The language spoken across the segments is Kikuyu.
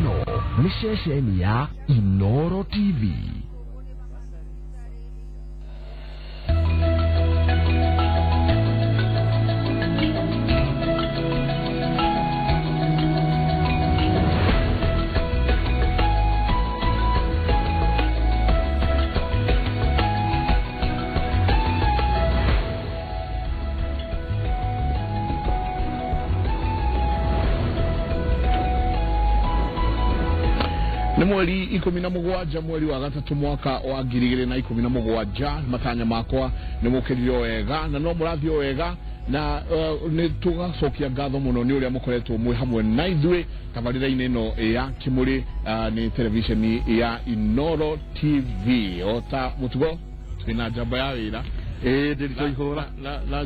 Ĩno nĩ ceceni ya Inoro TV. Nĩ mweri 17 mweri wa gatatũ mwaka wa 2017. Matanya makwa nĩ mũkĩrire wega na no mũrathiĩ o wega na nĩ tũgacokia ngatho mũno nĩ ũrĩa mũkoretwo mwĩ hamwe na ithuĩ tabarĩra-inĩ ĩno ya Kĩmũrĩ nĩ televisheni ya Inoro TV. O ta mũtugo twĩna njamba ya wĩra. Ĩĩ, ndĩritũ ihũra. Na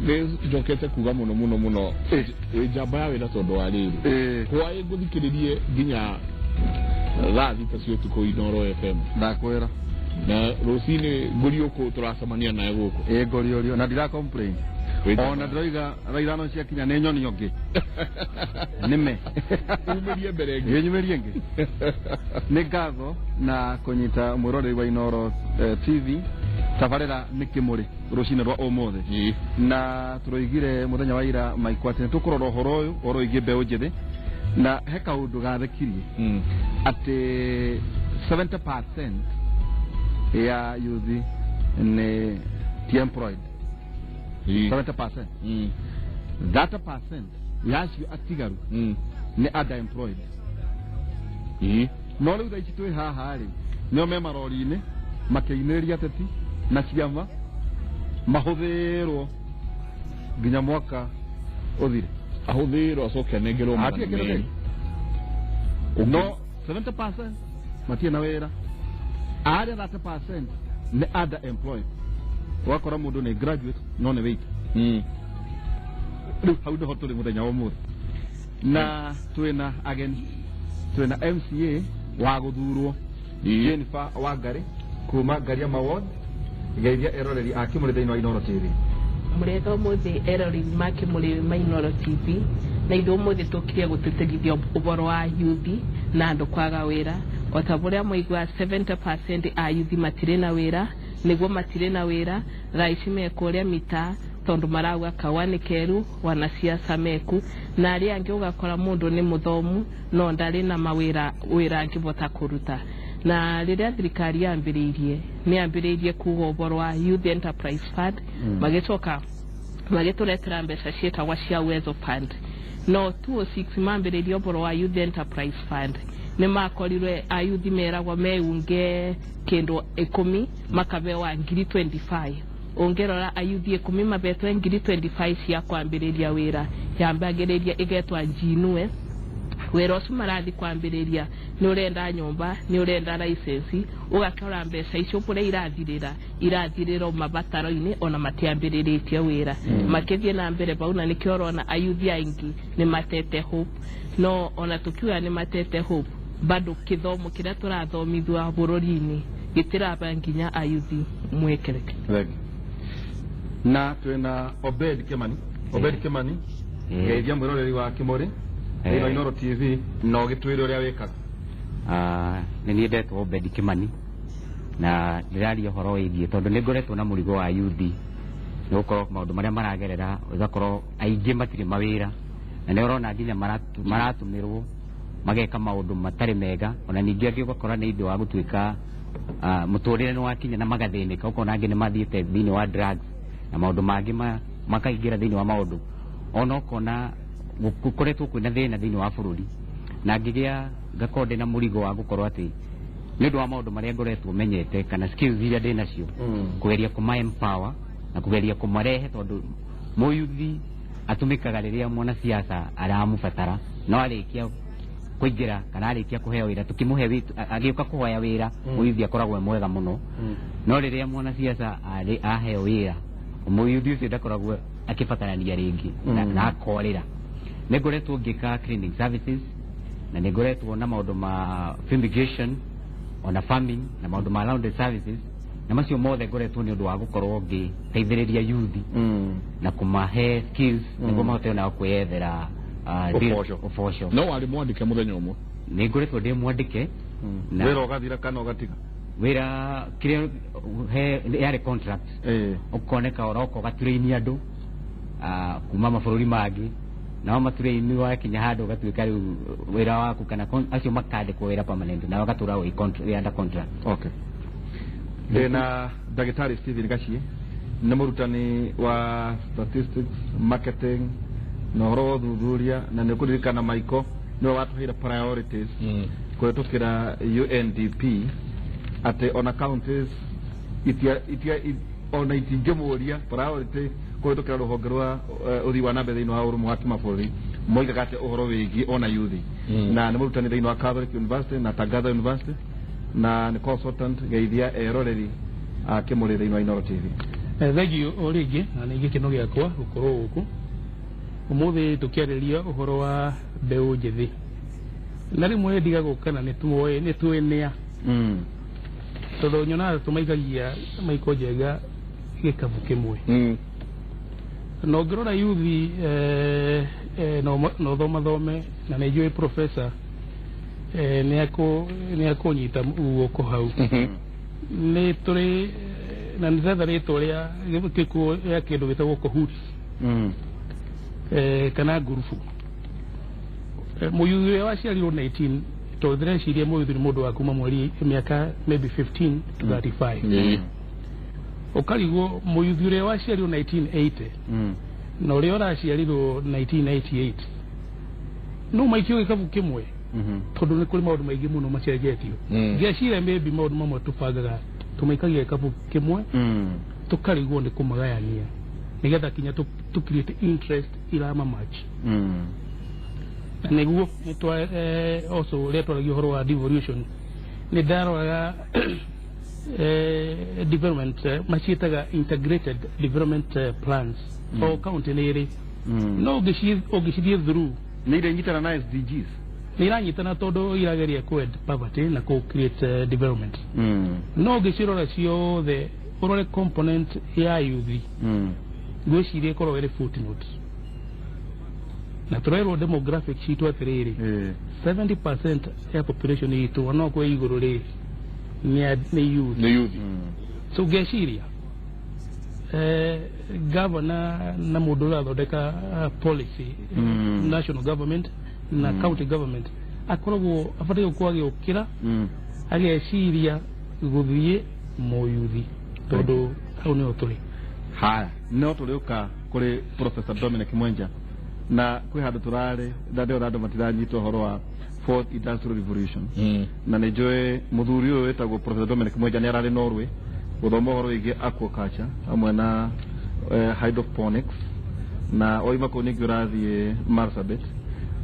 nĩ njokete kuga mũno mũno mũno wĩ njamba ya wĩra tondũ wa rĩrĩ hwaĩ ngũthikĩrĩrie nginya thaa 6 cia ũtukũ Inoro FM. Ndakwĩra. Na rũcinĩ ngũriũkũ tũracemania naye gũkũ. Ĩĩ, ngũriũrio na ndira complain. Wĩ ona ndĩroiga thaa 5 ciakinya nĩ nyoni ũngĩ nĩme. Umĩrie mbere ĩngĩ. Ĩĩ, nyumĩrie ĩngĩ. Nĩ ngatho na kũnyita mwĩroreri wa Inoro TV. Tabarĩra nĩ Kĩmũrĩ rũcinĩ rwa ũmũthĩ. Na tũroigire mũthenya wa ira maikwa atĩ nĩ tũkũrora ũhoro ũyũ, ũhoro wĩgiĩ mbeũ njĩthĩ, na he kaũndũ gathekirie atĩ 70% ya youth nĩ ti employed. 70%, 30% yacio atigaru nĩ underemployed. No rĩu thaa ici twĩ haha rĩ, nĩo me marori-inĩ makĩinĩrĩria ateti na ciama mahũthĩrwo nginya mwaka ũthire. Ahũthĩrwo acoke anengerwo Hatirĩ magana kĩndũ merĩ. kĩngĩ. No 70% matirĩ na wĩra, arĩa 30% nĩ underemployed. Ũgakora mũndũ nĩ graduate no nĩ waiter. Rĩu hau nĩho tũrĩ mũthenya wa ũmũthĩ, na twĩna ageni, twĩna MCA wa gũthurwo Jennifer Wangari kuma Ngariama Ward. Geithia eroreri a Kĩmũrĩ thĩinĩ wa Inoro TV. Mũrega ũmũthĩ eroreri ma Kĩmũrĩ ma Inoro TV. Na ithuĩ ũmũthĩ tũkire gũtĩtĩrithia ũhoro wa yuthi na andũ kwaga wĩra. O ta ũrĩa mwaigua, 70% a yuthi matirĩ na wĩra. Nĩguo matirĩ na wĩra, thaa ici me kũrĩa mitaa tondũ marauga kaũa nĩ keru, wanasiasa meku. Na arĩa angĩ ũgakora mũndũ nĩ mũthomu no ndarĩ na mawĩra, wĩra angĩbota kũruta. Na rĩrĩa thirikari yambĩrĩirie, nĩ yambĩrĩirie kuga ũhoro wa Youth Enterprise Fund, magĩcoka magĩtũretera mbeca ciĩtagwo cia Uwezo Fund. No 206 mambĩrĩria ũhoro wa Youth Enterprise Fund, nĩ makorirwe ayuthi meragwo meunge kĩndũ 10 makabewa ngiri 25. Ũngĩrora ayuthi 10 mabetwe ngiri 25 cia kwambĩrĩria wĩra, yambagĩrĩria ĩgetwa Njinue. Wĩra ũcio marathi kwambĩrĩria nĩ ũrenda nyũmba, nĩ ũrenda license. Ũgakora mbeca icio kũrĩa irathirĩra, irathirĩra o mabataro-inĩ, ona matiambĩrĩrĩtie wĩra. Makĩthiĩ na mbere bau, na nĩkĩo ũrona ayuthi aingĩ nĩ matete hope. No ona tũkiuga nĩ matete hope, bado kĩthomo kĩrĩa tũrathomithua bũrũri-inĩ gĩtiraba nginya ayuthi mwekere. Thank you. Na twĩna Obed Kimani. Obed Kimani, geithia mwĩroreri wa Kĩmũrĩ thĩinĩ wa Inoro TV na ũgĩtwĩre ũrĩa wĩkaga. Nĩ niĩ ndetwo Obed Kimani na ndĩraria ũhoro wĩgiĩ tondũ nĩ ngoretwo na mũrigo wa yuthi, nĩ gũkorwo maũndũ marĩa maragerera ũgakorwo aingĩ matirĩ mawĩra, na nĩ ũrona nginya maratũmĩrwo mageka maũndũ matarĩ mega. Ona ningĩ angĩ ũgakora nĩ ũndũ wa gũtuĩka mũtũrĩre nĩ wakinya na magathĩnĩka, ũkona angĩ nĩ mathiĩte thĩinĩ wa drugs na maũndũ mangĩ makaingĩra thĩinĩ wa maũndũ, ona ũkona gũkoretwo kwĩna thĩna thĩinĩ wa bũrũri. Na ngĩgĩa ngakorwo ndĩna mũrigo wa gũkorwo atĩ nĩ ũndũ wa maũndũ marĩa ngoretwo menyete kana skills iria ndĩ nacio, kũgeria kũma empower na kũgeria kũmarehe, tondũ mũyuthi atũmĩkaga rĩrĩa mwanasiasa aramũbatara. No arĩkia kũingĩra kana arĩkia kũheo wĩra, tũkĩmũhe agĩũka kũhoya wĩra, mũyuthi akoragwo e mwega mũno. No rĩrĩa mwanasiasa aheo wĩra, mũyuthi ũcio ndakoragwo akĩbatarania rĩngĩ na akorĩra. Nĩ ngoretwo ngĩka cleaning services na nĩ ngoretwo na maũndũ ma fumigation, ona farming na maũndũ ma laundry services, na macio mothe ngoretwo nĩ ũndũ wa gũkorwo ngĩteithĩrĩria yuthi na kũmahe skills nĩguo mahote onao kwĩyethera. Ũboco. Ũboco. No warĩ mwandĩke mũthenya ũmwe? Nĩ ngoretwo ndĩ mwandĩke. Wĩra ũgathira kana ũgatiga? Wĩra kĩrĩa he yarĩ contract. Ũkoneka ũroka ũgaturaini andũ kuma mabũrũri mangĩ, nao maturaini, wakinya handũ ũgatuĩka rĩu wĩra waku kana acio makandĩkwo wĩra permanent, nawe ũgatũra wĩ under contract. Okay, ndĩna ndagĩtarĩ Stephen Gachie, nĩ mũrutani wa statistics, marketing na ũhoro wa ũthuthuria, na nĩ ũkũririkana Michael nĩwe watũheire priorities kũhetũkĩra UNDP, atĩ ona counties itia ona itingĩmũria priority kũhetũkĩra rũhonge rwa ũthii wa na mbere thĩinĩ wa ũrũmwe wa kĩmabũrũri moigaga atĩ ũhoro wĩgiĩ ona yuthi. Na nĩ mũrutani thĩinĩ wa Catholic University na Tangatha University, na nĩ consultant. Geithia eroreri a Kĩmũrĩ thĩinĩ wa Inooro TV. Thengiũ o rĩngĩ, na nĩ gĩkeno gĩakwa gũkorwo gũkũ ũmũthĩ tũkĩarĩria ũhoro wa mbeũ njĩthĩ, na rĩmwe ndigagwo kana nĩ tuoĩ nĩ tuĩ nĩa, tondũ nyonaga tũmaikagia maiko njega gĩkabu kĩmwe. Na ũngĩrora yuthi no thomathome, na nĩ njũĩ professor nĩ akũnyita guoko hau. Nĩ tũrĩ na nĩ ndĩretha rĩtwa rĩa gĩkuũ ya kĩndũ gĩtagwo cohorts kana ngurubu. Mũyuthi ũrĩa waciarirwo 19, tondũ ndĩreciria mũyuthi nĩ mũndũ wa kuma mweri mĩaka maybe 15 to 35. Ũkarigwo mũyuthi ũrĩa waciarirwo 1980 na ũrĩa ũraciarirwo 1998 no maikio gĩkabu kĩmwe, tondũ nĩ kũrĩ maũndũ maingĩ mũno macenjetio. Ngeciria maybe maũndũ mamwe tũbangaga tũmaikagia gĩkabu kĩmwe, tũkarigwo nĩ kũmagayania nĩgetha kinya tũ create interest irama match. Na nĩguo also ũrĩa twaragia ũhoro wa devolution, nĩ ndaroraga development, maciĩtaga integrated development plans. O county nĩ ĩrĩ, no ũngĩcithiĩ through, nĩ iranyitana na SDGs? Nĩ iranyitana, tondũ irageria kũ end poverty na kũ create development. No ũngĩcirora ciothe, ũrore component ya youth, ngwĩciria ĩkoragwo ĩrĩ footnote, na tũrerwo demographic citũ atĩrĩrĩ, 70% ya population itũ, ona kwĩ igũrũ rĩ, nĩ youth. Nĩ youth. So ngeciria governor na mũndũ ũrathondeka policy, national government na county government, akoragwo abataire gũkorwo agĩũkĩra, ageciria gũthiĩ mũyuthi, tondũ hau nĩho tũrĩ. Haya, no tũrĩũka kũrĩ Professor Dominic Mwenja, na kwĩ handũ tũrarĩ na ndĩrona andũ matiranyita ũhoro wa fourth industrial revolution. Na nĩ njũĩ mũthuri ũyũ wĩtagwo Professor Dominic Mwenja nĩ ararĩ Norway gũthoma ũhoro wĩgiĩ aquaculture hamwe na hydroponics, na oima kũu ningĩ ũrathiĩ Marsabit,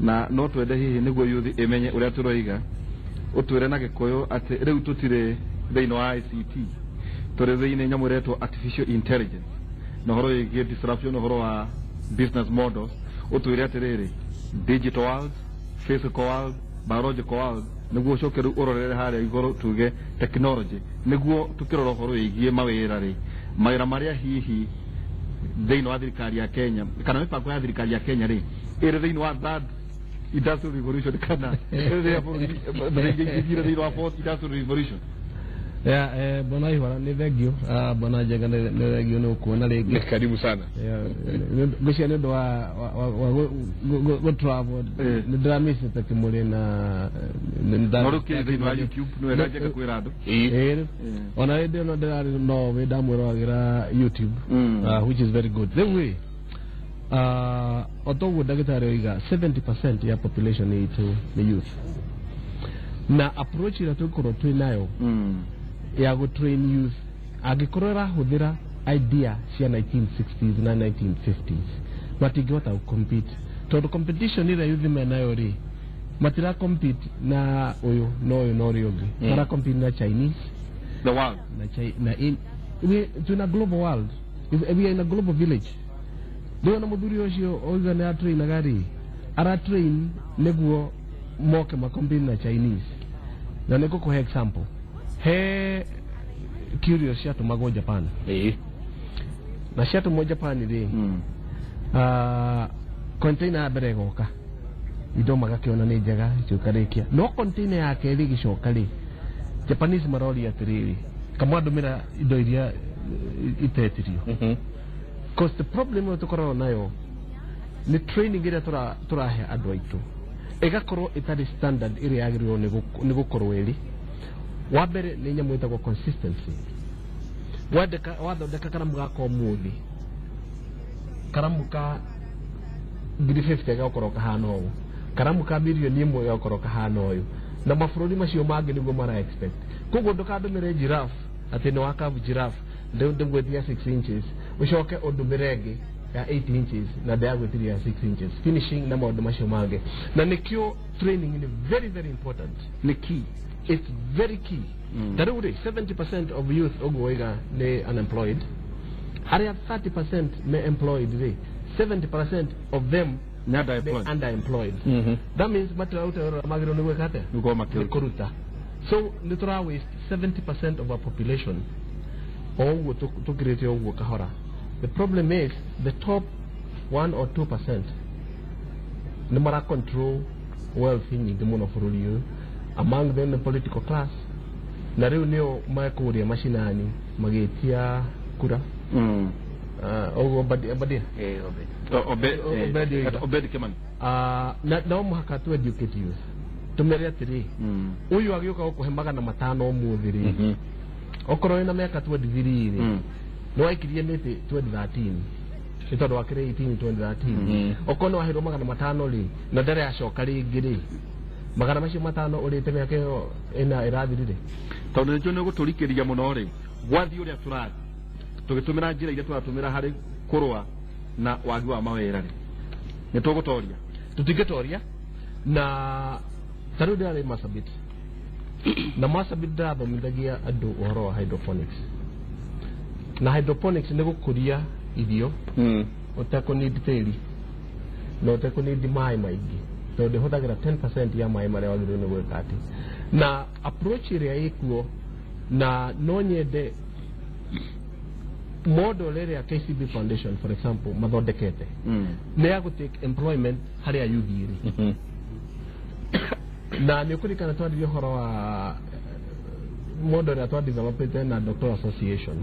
na no twende hihi nĩguo youth ĩmenye ũrĩa tũroiga, ũtwĩre na Gĩkũyũ atĩ rĩu tũtirĩ thĩinĩ wa ICT, tũrĩ thĩinĩ nyamũ ĩretwo artificial intelligence na ũhoro wĩgiĩ disruption, ũhoro wa business models. Ũtwĩre atĩrĩrĩ, digital world, physical world, biological world, nĩguo ũcoke rĩu ũrorere harĩa igũrũ tuge technology, nĩguo tũkĩrora ũhoro wĩgiĩ mawĩra rĩ, mawĩra marĩa hihi thĩinĩ wa thirikari ya Kenya kana mĩbango ya thirikari ya Kenya rĩ, ĩrĩ thĩinĩ wa third industrial revolution kana ĩrĩ ya bũrũri ĩingĩre thĩinĩ wa fourth industrial revolution. Ya, bwana Ihwara, nĩ thengio. Bwana Njenga, nĩ thengio nĩ gũkuona rĩngĩ. Karibu sana. Ngwĩciria nĩ ũndũ wa gũ travel, nĩ ndĩramĩcĩte Kĩmũrĩ na no rĩu kĩrĩ thĩinĩ wa YouTube, nĩ wega Njenga kwĩra andũ. Ĩĩ, ona hĩndĩ ĩno ndĩrarĩ Norway ndamwĩroragĩra YouTube, which is very good. Rĩu ĩ, o toguo ndagĩtarĩ oiga, 70% ya population itũ nĩ youth, na approach ĩrĩa tũngĩkorwo twĩ nayo ya gũ train youth, angĩkorwo ĩrahũthĩra idea cia 1960s na 1950s, matingĩhota gũ compete, tondũ competition ĩrĩa youth menayo rĩ, matira compete na ũyũ na ũyũ na ũrĩa ũngĩ, mara compete na Chinese, the world, na China, na in, we tuna global world. We are in a global village. Rĩu ona mũthuri ũcio oiga nĩ atrainaga rĩ, aratrain nĩguo moke macompete na Chinese. Na nĩ ngũkũhe example, he curios ciatũmagwo Japan, na ciatũmwo Japan rĩ, container ya mbere ĩgoka. Indo magakĩona nĩ njega icio ikarĩkia, no container ya kerĩ ĩgĩcoka rĩ, Japanese maroria atĩrĩrĩ, kamwandũmĩra indo iria itetirio. Cause the problem ĩyo tũkoragwo nayo nĩ training ĩrĩa tũrahe andũ aitũ ĩgakorwo ĩtarĩ standard ĩrĩa yagĩrĩirwo nĩ gũkorwo ĩrĩ. Wa mbere nĩ nyamũ ĩtagwo consistency. Wandĩka, wathondeka karamu gaka ũmũthĩ, karamu ka 50,000 gakorwo kahana ũũ, karamu ka 1 million gakorwo kahana ũyũ, na mabũrũri macio mangĩ nĩguo mara expect. Koguo ndũkandũmĩre giraffe atĩ nĩ wakabu giraffe ndĩgwĩtia 6 inches, ũcoke ũndũmĩre ĩngĩ ya 8 inches na ndĩragwĩtirie ya 6 inches, finishing na maũndũ macio mangĩ. Na nĩkĩo training nĩ very very important. Nĩ key. It's very key. Ta rĩu rĩ, 70% of youth ũguo waiga nĩ unemployed. Arĩa 30% me employed rĩ, 70% of them nĩ underemployed. Nĩ underemployed. That means matiraruta wĩra ũrĩa magĩrĩirwo nĩ gwĩka atĩa? Nĩ gũkorwo nĩ makĩruta. Kũruta. So nĩ tũra waste 70% of our population o ũguo tũkirĩte ũguo kahora. The problem is the top 1 or 2% nĩ mara control wealth nyingĩ mũno bũrũri ũyũ, among them the political class, na rĩu nĩo mekũrĩa macinani magĩtia kura. Ũguo Obadia. Obed. Obed oiga. Obed Kimani. Na no mũhaka tu educate youth, tũmere atĩrĩ, ũyũ agĩũka gũkũhe 500 ũmũthĩ rĩ, okorwo wĩna mĩaka 23 rĩ, nĩ waikirie mĩtĩ 2013, nĩ tondũ wakĩrĩ 18 2013, okorwo nĩ waheirwo 500 rĩ, na ndarĩ acoka rĩngĩ rĩ, magana macio matano ũrĩte mĩaka ĩyo ĩna ĩrathirire. Tondũ nĩkĩo nĩ gũtũrikĩria mũno rĩ, gwathiĩ ũrĩa tũrathiĩ tũgĩtũmĩra njĩra iria tũratũmĩra harĩ kũrũa na wagi wa mawĩra rĩ, nĩ tũgũtoria? Tũtingĩtoria. Na ta rĩu ndĩrarĩ Marsabit, na Marsabit ndĩrathomithagia andũ ũhoro wa hydroponics, na hydroponics nĩ gũkũria irio ũtekũnidi tĩri na ũtekũnidi maĩ maingĩ, tondũ ĩhũthagĩra 10% ya maĩ marĩa wagĩrĩirwo nĩ gwĩka atĩ. Na approach ĩrĩa ĩkuo, na no nyende model ĩrĩa KCB Foundation, for example, mathondekete nĩ ya gũtake employment harĩa youth ĩrĩ. Na nĩ ũkũririkana twaririe ũhoro wa model ĩrĩa twadevelopete na Doctor Association.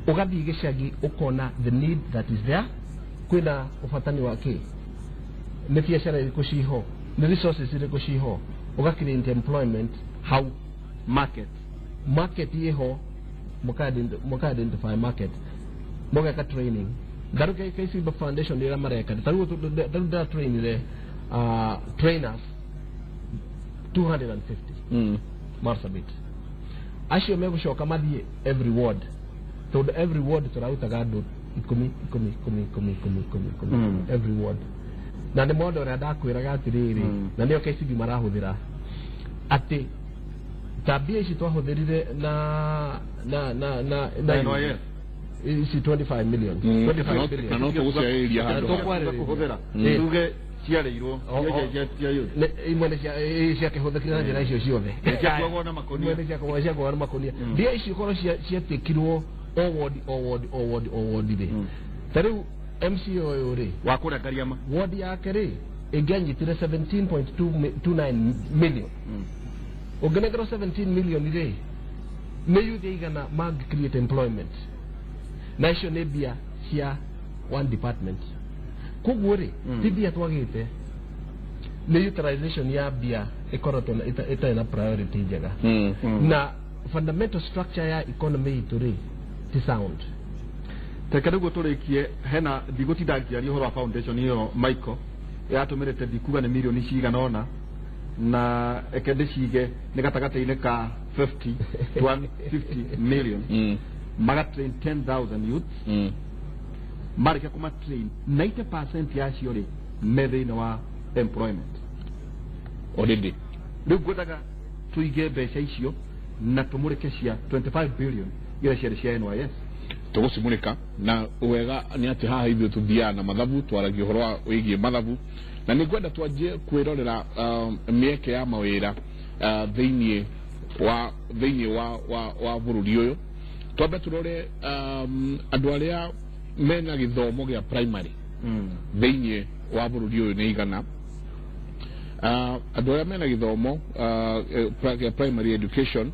Ũgathiĩ gĩcagi ũkona the need that is there, kwĩna ũbatani wa kĩ, nĩ biacara irĩkũ ciho, nĩ resources irĩkũ ciho, ũga create employment hau. Market. Market ĩho, mũka identify market, mũgeka training. Ndarũ KCB Foundation ĩrĩa mareka tarĩu ndĩratrainire trainers 250 Marsabit. Acio megũcoka mathiĩ every ward, tondũ every ward tũrarutaga andũ 10 10 10 10 10 10 10 every ward. Na nĩ model ũrĩa ndakwĩraga atĩrĩrĩ, na nĩyo KCB marahũthĩra, atĩ ta mbia ici twahũthĩrire na NYS. Ici 25 million, 25 billion. Na no tũgũciarĩrĩria Na handũ. tũkwarĩrĩria kũhũthĩra tuge ciarĩirwo cia youth. Imwe nĩ ciakĩhũthĩkire na njĩra icio ciothe. Ciakuagwo na makũnia. Imwe nĩ ciakuagwo na makũnia. Mbia icio korwo ciatĩkirwo o ward, o ward, o ward, o ward rĩ, ta rĩu MCA ũyũ rĩ wa kũrĩa Ngariama, ward yake rĩ, ĩngĩanyitire 17.29 million. Ũngĩnengerwo 17 million rĩ, nĩ youth aigana mangĩ create employment? Na icio nĩ mbia cia one department. Koguo rĩ, ti mbia twagĩte, nĩ utilization ya mbia ĩkoretwo ĩtarĩ na priority njega. Na fundamental structure ya economy itũ rĩ, ti sound. Reke nĩguo tũrĩkie, hena ndigũtinda ngĩaria ũhoro wa foundation ĩyo Michael yatũmĩrĩte, ndikuga nĩ mirioni cigana ũna, na eke ndĩcige nĩ gatagatĩ-inĩ ka 50 to 150 million, magatrain 10,000 youths. Marĩkia kũmatrain, 90% yacio rĩ, me thĩinĩ wa employment already. Rĩu ngwendaga tũige mbeca icio na tũmũrĩke cia 25 billion iria ciarĩ cia NYS. Tũgũcimũrĩka na wega nĩ atĩ haha ithuĩ tũthiaga na mathabu, twaragia ũhoro wa wĩgiĩ mathabu, na nĩ ngwenda twanjie kwĩrorera mĩeke ya mawĩra thĩinĩ wa bũrũri ũyũ. Twambe tũrore andũ arĩa mena gĩthomo gĩa primary thĩinĩ wa bũrũri ũyũ nĩ igana. Andũ arĩa mena gĩthomo kĩa primary education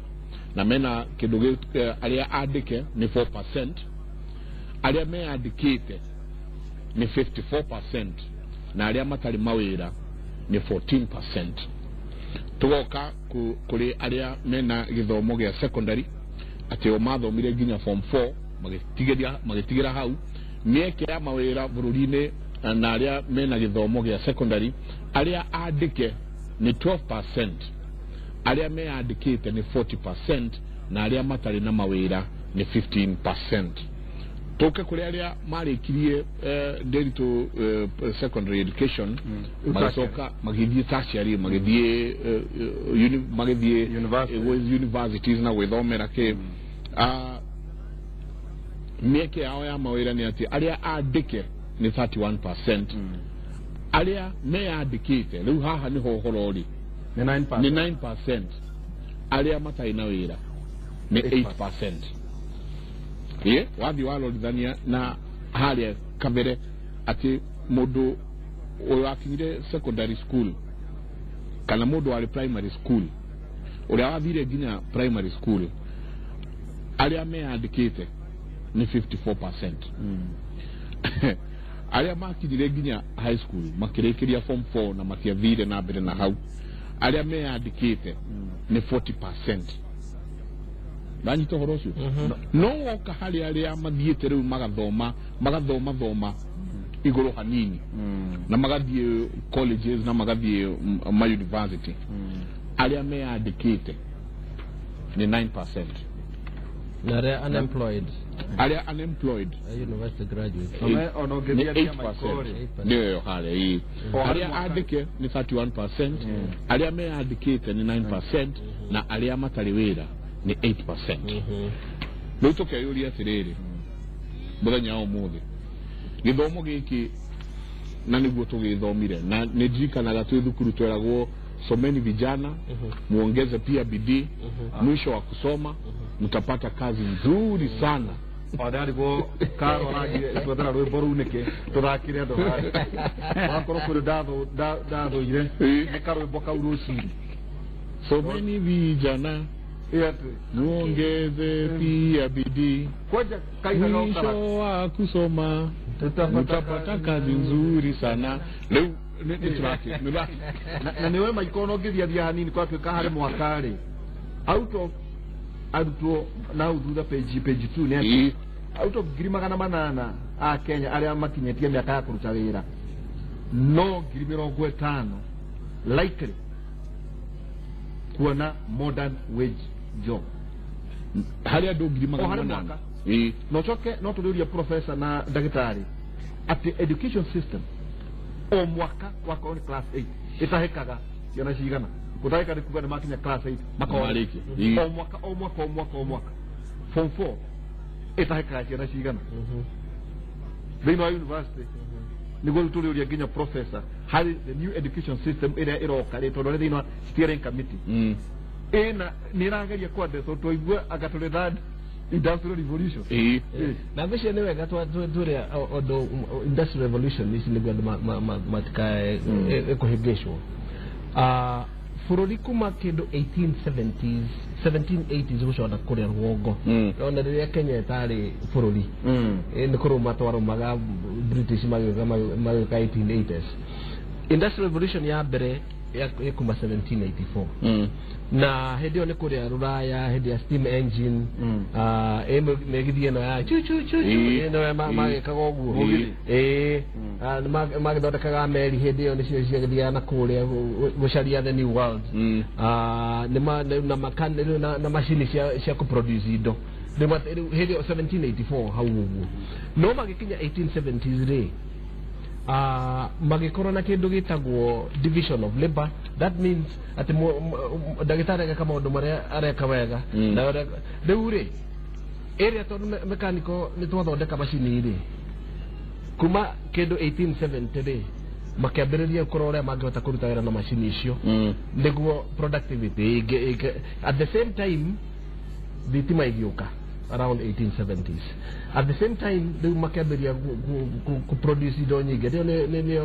na mena kĩndũ arĩa andĩke nĩ 4%, arĩa meyandĩkĩte nĩ 54%, na arĩa matarĩ mawĩra nĩ 14%. Tugoka kũrĩ arĩa mena gĩthomo gĩa secondary, atĩ o mathomire nginya form 4, magĩtigĩra hau. Mĩeke ya mawĩra bũrũri-inĩ na arĩa mena gĩthomo gĩa secondary, arĩa andĩke nĩ 12%, arĩa meyandĩkĩte nĩ 40%, na arĩa matarĩ na mawĩra nĩ 15%. Tũke kũrĩ arĩa marĩkirie Nderitu secondary education, magĩcoka magĩthiĩ tertiary, magĩthiĩ magĩthiĩ University. Universities na gwĩthomera kĩ. Mĩeke yao ya mawĩra nĩ atĩ arĩa andĩke nĩ 31%, arĩa meyandĩkĩte, rĩu haha nĩho ũhoro ũrĩ, nĩ 9%. Nĩ 9%, arĩa matarĩ na wĩra nĩ 8%. Ĩ wathiĩ warorithania na harĩa kabere, atĩ mũndũ ũyũ wakinyire secondary school kana mũndũ warĩ primary school, ũrĩa wathire nginya primary school, arĩa meyandĩkĩte nĩ 54%, arĩa makinyire nginya high school, makĩrĩkĩria form 4 na matiathire na mbere na hau, arĩa meyandĩkĩte nĩ 40%. Ndanyita ũhoro ũcio? No woka harĩ arĩa mathiĩte rĩu magathoma, magathoma thoma igũrũ hanini na magathiĩ colleges na magathiĩ ma university, arĩa meyandĩkĩte nĩ 9%. Na arĩa unemployed? Arĩa unemployed? University graduate. Ona nĩ ũngĩthiĩ 8%. Nĩyo ĩyo harĩa ĩ O harĩ arĩa mwaka. Andĩke nĩ 31%, arĩa meyandĩkĩte nĩ 9%, na arĩa matarĩ wĩra nĩ 8%. Rĩu tũkeyũria atĩrĩrĩ, mũthenya wa ũmũthĩ gĩthomo gĩkĩ na nĩguo tũgĩthomire, na nĩ ndirikanaga twĩ thukuru tweragwo, "Someni vijana, muongeze pia bidii, mwisho wa kusoma mtapata kazi nzuri sana." Ona arigwo karo aragire twethera rwĩmbo rũu nĩkĩ tũthakire andũ harĩa wakorwo kũrĩ ndathũire nĩ karwĩmbo kau rũcinĩ. Someni vijana, Ĩ atĩ muongeze pia bidii, kwanja kainaga ũkara. Mwisho wa kusoma mtapata kazi nzuri sana. Rĩu nĩ tũraki Na nĩwe maiko no ngĩthiathia hanini kwatuĩka harĩ mwaka rĩ out of arutwo na hau thutha page 2 nĩ atĩ out of 800,000 a Kenya arĩa makinyĩtie mĩaka ya kũruta wĩra, no 50,000 likely kuona modern wage job. Harĩ andũ ngiri O magana harĩ manana mwaka. Na ũcoke no tũrĩũrie professor na ndagĩtarĩ atĩ education system o mwaka wakorwo nĩ class 8 ĩtahĩkaga ciana cigana, gũtahĩka nĩ kuga nĩ makinya class 8 makora. Marĩkia. O mwaka, o mwaka, o mwaka, o mwaka, form 4 ĩtahĩkaga ciana cigana thĩinĩ wa university, nĩguo tũrĩũria nginya professor harĩ the new education system ĩrĩa ĩroka rĩ, tondũ arĩ thĩinĩ wa steering committee ĩna nĩ ĩrageria kwandĩka tondũ twaigua anga tũrĩ third industrial revolution. Na ngwĩciria nĩ wega twĩre ũndũ industrial revolution ici nĩguo andũ matikae kũhĩngĩcwo. Bũrũri kuma kĩndũ 1870s, 1780s gũcoka kũrĩa rũgongo, ona rĩrĩa Kenya ĩtarĩ bũrũri, nĩ kũrũma twarũmaga British magĩũka 1880s. Industrial revolution ya mbere ya kuma 1784, na hĩndĩ ĩyo nĩ kũrĩa rũraya, hĩndĩ ya steam engine. Ĩ mĩgithi ĩno ya chu chu chu chu, ĩno ya magĩkaga ũguo. Ĩ nĩ magĩthondekaga meri hĩndĩ ĩyo, nĩcio ciagĩthiaga na kũrĩa gũcaria the new world. Na macini cia kũproduce indo. Rĩu hĩndĩ ĩyo 1784 hau ũguo, no magĩkinya 1870s rĩ, magĩkorwo na kĩndũ gĩtagwo division of labor. That means atĩ ndagĩtarĩ ageka maũndũ marĩa areka wega. Na rĩu rĩ, ĩrĩa tondũ mechanical nĩ twathondeka macini rĩ, kuma kĩndũ 1870 rĩ, makĩambĩrĩria kũrora ũrĩa mangĩhota kũruta wĩra na macini icio nĩguo productivity at the same time thitima ĩgĩũka around 1870s. At the same time rĩu makĩambĩrĩria ku produce indo nyingĩ. Rĩo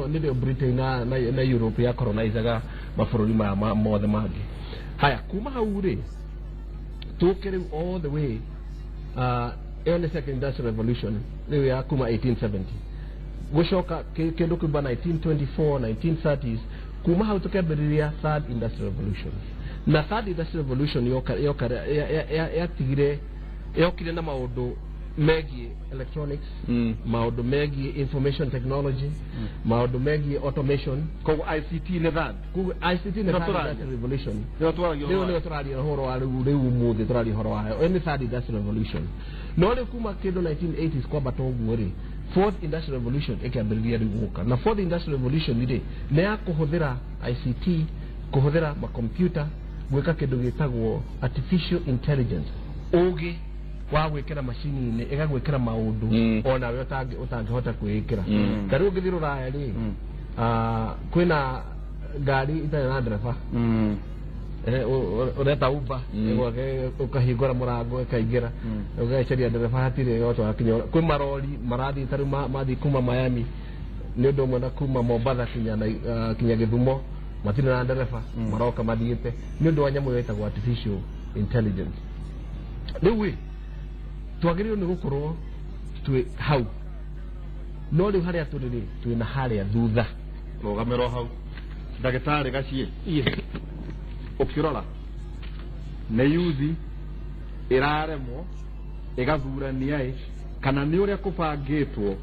nĩrĩo Britain na Europe ya colonizaga. Mabũrũri maya mothe mangĩ. Haya, kuma hau rĩ, tũke rĩu all the way, ĩyo nĩ second industrial revolution rĩu ya kuma 1870 gũcoka kĩndũ kuma 1924, 1930s. Kuma hau tũkĩambĩrĩria third industrial revolution, na third industrial revolution yoka yoka yatigire yokire na maũndũ megiĩ electronics, maũndũ megiĩ information technology, maũndũ megiĩ automation. Koguo ICT nĩ third? Koguo ICT nĩ Nĩyo third tũraria. industrial revolution. Nĩyo twaragia Rĩu ũhoro. Nĩyo tũraria ũhoro wa rĩu. Rĩu ũmũthĩ tũraria ũhoro wayo. Ĩyo nĩ third industrial revolution. No rĩu kuma kĩndũ 1980s kwambata ũguo rĩ, fourth industrial revolution ĩkĩambĩrĩria rĩu gũka. Na fourth industrial revolution rĩ, nĩ ya kũhũthĩra ICT, kũhũthĩra makompiuta gwĩka kĩndũ gĩtagwo artificial intelligence, ũgĩ wa gwĩkĩra macini-inĩ ĩgagwĩkĩra maũndũ onawe ũtangĩhota kwĩĩkĩra. Ta rĩu ũngĩthiĩ rũraya rĩ, kwĩna ngari itarĩ na ndereba. Ũreta Uber, ĩgwake, ũkahingũra mũrango ĩkaingĩra, ũgacaria ndereba hatirĩ, ĩgagũtwara kinya. Kwĩ marori marathiĩ, ta rĩu mathiĩ kuma Miami nĩ ũndũ ũmwe na kuma Mombatha kinya kinya Gĩthumo, matirĩ na ndereba, maroka mathiĩte nĩ ũndũ wa nyamũ ĩyo ĩtagwo artificial intelligence. Rĩu ĩ twagĩrĩirwo nĩ gũkorwo twĩ hau, no rĩu harĩa tũrĩ rĩ, twĩna harĩa thutha. Rũgamĩrwo hau, ndagĩtarĩ Gaciĩ. Yes. Ũkĩrora nĩ yuthi ĩraremwo ĩgathurania ĩ, kana nĩ ũrĩa kũbangĩtwo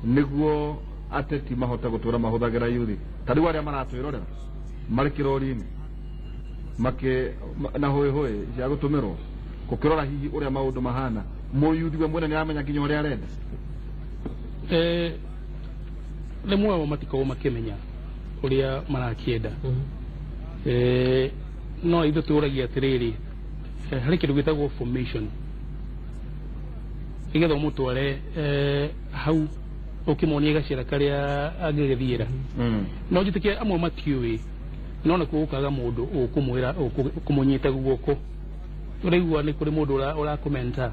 nĩguo ateti mahote gũtũra mahũthagĩra yuthi? Ta rĩu arĩa maratwĩrorera marĩ kĩrori-inĩ makĩ na hũĩhũĩ cia gũtũmĩrwo, gũkĩrora hihi ũrĩa maũndũ mahana, mũyuthi we mwene nĩ aramenya nginya ũrĩa arenda? Rĩmwe ao matikoragwo makĩmenya ũrĩa marakĩenda. No ithuĩ tũragia atĩrĩrĩ, harĩ kĩndũ gĩtagwo formation nĩgetha ũmũtware hau ũkĩmonia gacĩra karĩa angĩgĩthiĩra. No njĩtĩkie amwe matiũĩ, no nakuo gũkaga mũndũ ũkũmwĩra, ũkũmũnyita guoko. Ũraigua nĩ kũrĩ mũndũ ũrakũmenta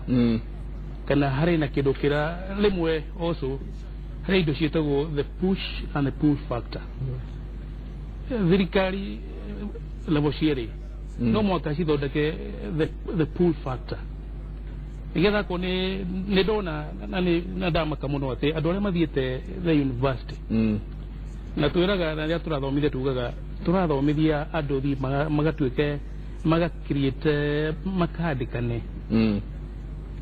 kana harĩ na kĩndũ kĩra rĩmwe. Also harĩ indo ciĩtagwo the push and the pull factor. Thirikari level cierĩ no mwaka cithondeke the pull factor nĩgetha akorwo nĩ ndona na nĩ na ndamaka mũno atĩ andũ arĩa mathiĩte the university na twĩraga na rĩrĩa tũrathomithia tugaga tũrathomithia andũ thi magatuĩke maga create makandĩkane,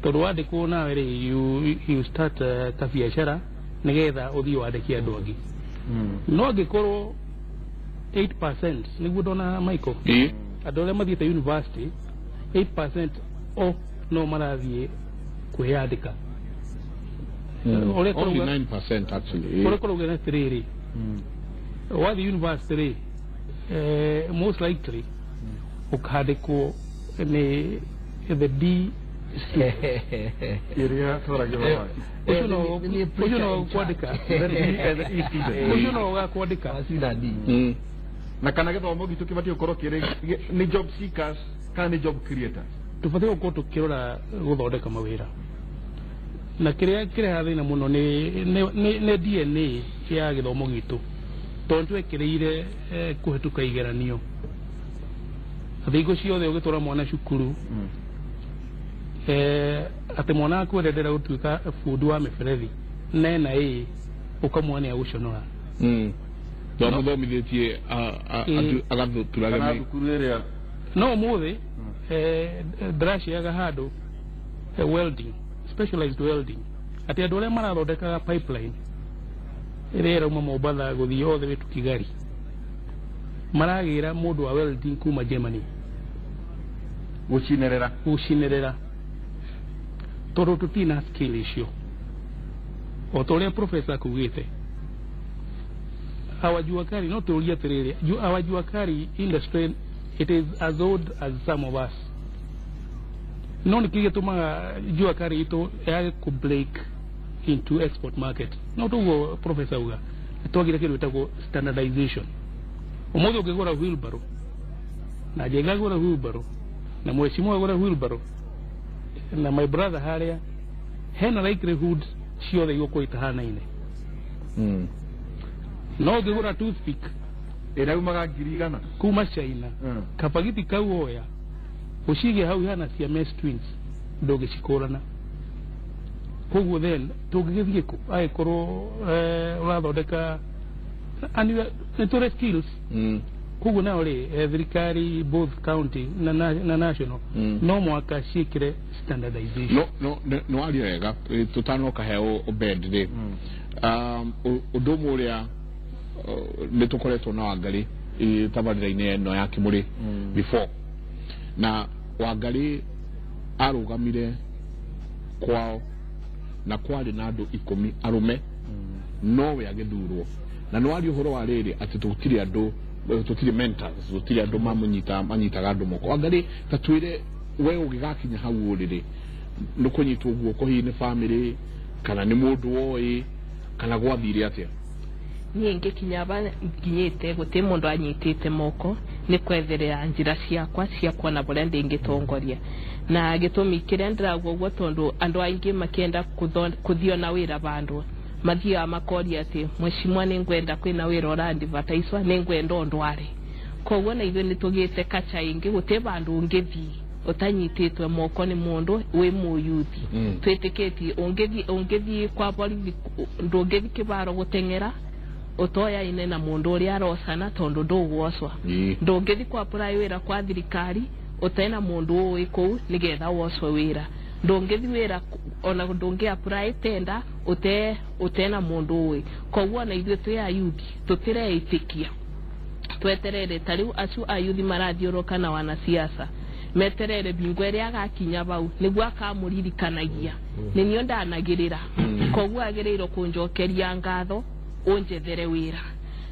tondũ wandĩkwo nawe rĩ, you start kabiacara nĩgetha ũthiĩ wandĩke andũ angĩ. No angĩkorwo 8% nĩguo ndona Michael, andũ arĩa mathiĩte university 8% o no marathiĩ kwĩyandĩka. Ũrĩa Only 9% actually. Ũrĩa kũrauga atĩrĩrĩ, wathiĩ university rĩ, most likely ũkandĩkwo nĩ the D. Iria twaragia ũhoro wayo. Ũcio no kwandĩka, The D and the E student. ũcio no ũgakwandĩka. C na D. Na kana gĩthomo gitũ kĩbatiĩ gũkorwo kĩrĩ nĩ job seekers kana nĩ job creators? Tũbatiĩ gũkorwo tũkĩrora gũthondeka mawĩra, na kĩrĩa kĩrehaga thĩna mũno nĩ DNA ya gĩthomo gitũ, tondũ twekĩrĩire kũhetũka igeranio thingo ciothe. Ũgĩtwara mwana cukuru, atĩ mwana waku arendera gũtuĩka bundi wa mĩberethi nena ĩ ũkamwona nĩ agũconora. Twamũthomithĩtie agathuturage. Kana thukuru ĩrĩa No ũmũthĩ ndĩraciaga handũ welding, specialized welding, atĩ andũ arĩa marathondekaga pipeline ĩrĩa ĩrauma Mombatha gũthiĩ all the way to Kigali maragĩra mũndũ wa welding kuma Germany. Gũcinerera. Gũcinerera, tondũ tũtirĩ na skill icio. O ta ũrĩa professor akugĩte, our jua kali, no tũrie atĩrĩrĩ, our jua kali industry, it is as old as some of us. No nĩkĩ gĩtũmaga jua kali itũ yage kũ break into export market? No tuguo professor uga, twagire kĩndũ gĩtagwo standardization. Ũmũthĩ ũngĩgũra wheelbarrow na Njenga agũra wheelbarrow na mheshimiwa agũra wheelbarrow na my brother harĩa, hena likelihood ciothe igũkorwo itahanaine. No ũngĩgũra toothpick Ĩraumaga 100,000 kuma China. Kabagiti kau oya ucige hau ihana Siamese twins, ndũngĩcikũrana. Koguo then tũngĩgĩthiĩ kũ angĩkorwo ũrathondeka nĩ tũrĩ skills? Koguo nayo rĩ, thirikari both county na national no mwaka ciĩkĩre standardization. No no waria wega. Tũtanoka he Obed rĩ, ũndũ ũmwe ũrĩa nĩ tũkoretwo na Wangari tabarĩra-inĩ ĩno ya Kĩmũrĩ before, na Wangari arũgamire kwao na kwarĩ na andũ 10 arũme, nowe agĩthurwo. Na nĩ waria ũhoro wa rĩrĩ atĩ tũtirĩ andũ, tũtirĩ mentors, tũtirĩ andũ mamũnyita, manyitaga andũ moko. Wangari, ta twĩre we ũgĩgakinya hau ũrĩrĩ, nĩ kũnyitwo guoko hihi nĩ family kana nĩ mũndũ woĩ kana gwathire atĩa? Niĩ ngĩkinya aba nginyĩte, gũtĩ mũndũ anyitĩte moko, nĩ kwetherera njĩra ciakwa cia kuona bũrĩa ndĩngĩtongoria. Na gĩtũmi kĩrĩa ndĩrauga ũguo, tondũ andũ aingĩ makĩenda kũthio na wĩra vandũ mathiaga makoria atĩ, "Mheshimiwa, nĩ ngwenda kwĩna wĩra ũrandivataicwa, nĩ ngwenda ũndware." Koguo na ithuĩ nĩ tũgĩte kacha ĩngĩ, gũtĩ vandũ ũngĩthiĩ ũtanyitĩtwe moko nĩ mũndũ wĩ mũyuthi. Twĩtĩkĩtie ũngĩthiĩ kwa borithi, ndũngĩthiĩ kĩbaro gũteng'era ũtoyaine na mũndũ ũrĩa arocana, tondũ ndũgwocwa. Ndũngĩthiĩ kwa apply wĩra kwa thirikari ũtena mũndũ ũĩ kũu nĩgetha wocwe wĩra. Ndũngĩthiĩ wĩra ona ndũngĩ apply tender ũtena mũndũ ũĩ. Koguo ona ithuĩ twĩ ayuthi tũtireĩtĩkia, tweterere ta rĩu acio ayuthi marathiũrũka na wanasiasa meterere bingo ĩrĩa agakinya bau nĩguo akamũririkanagia nĩ niĩ ndanagĩrĩra. Koguo agĩrĩirwo kũnjokeria ngatho, ũnjethere wĩra.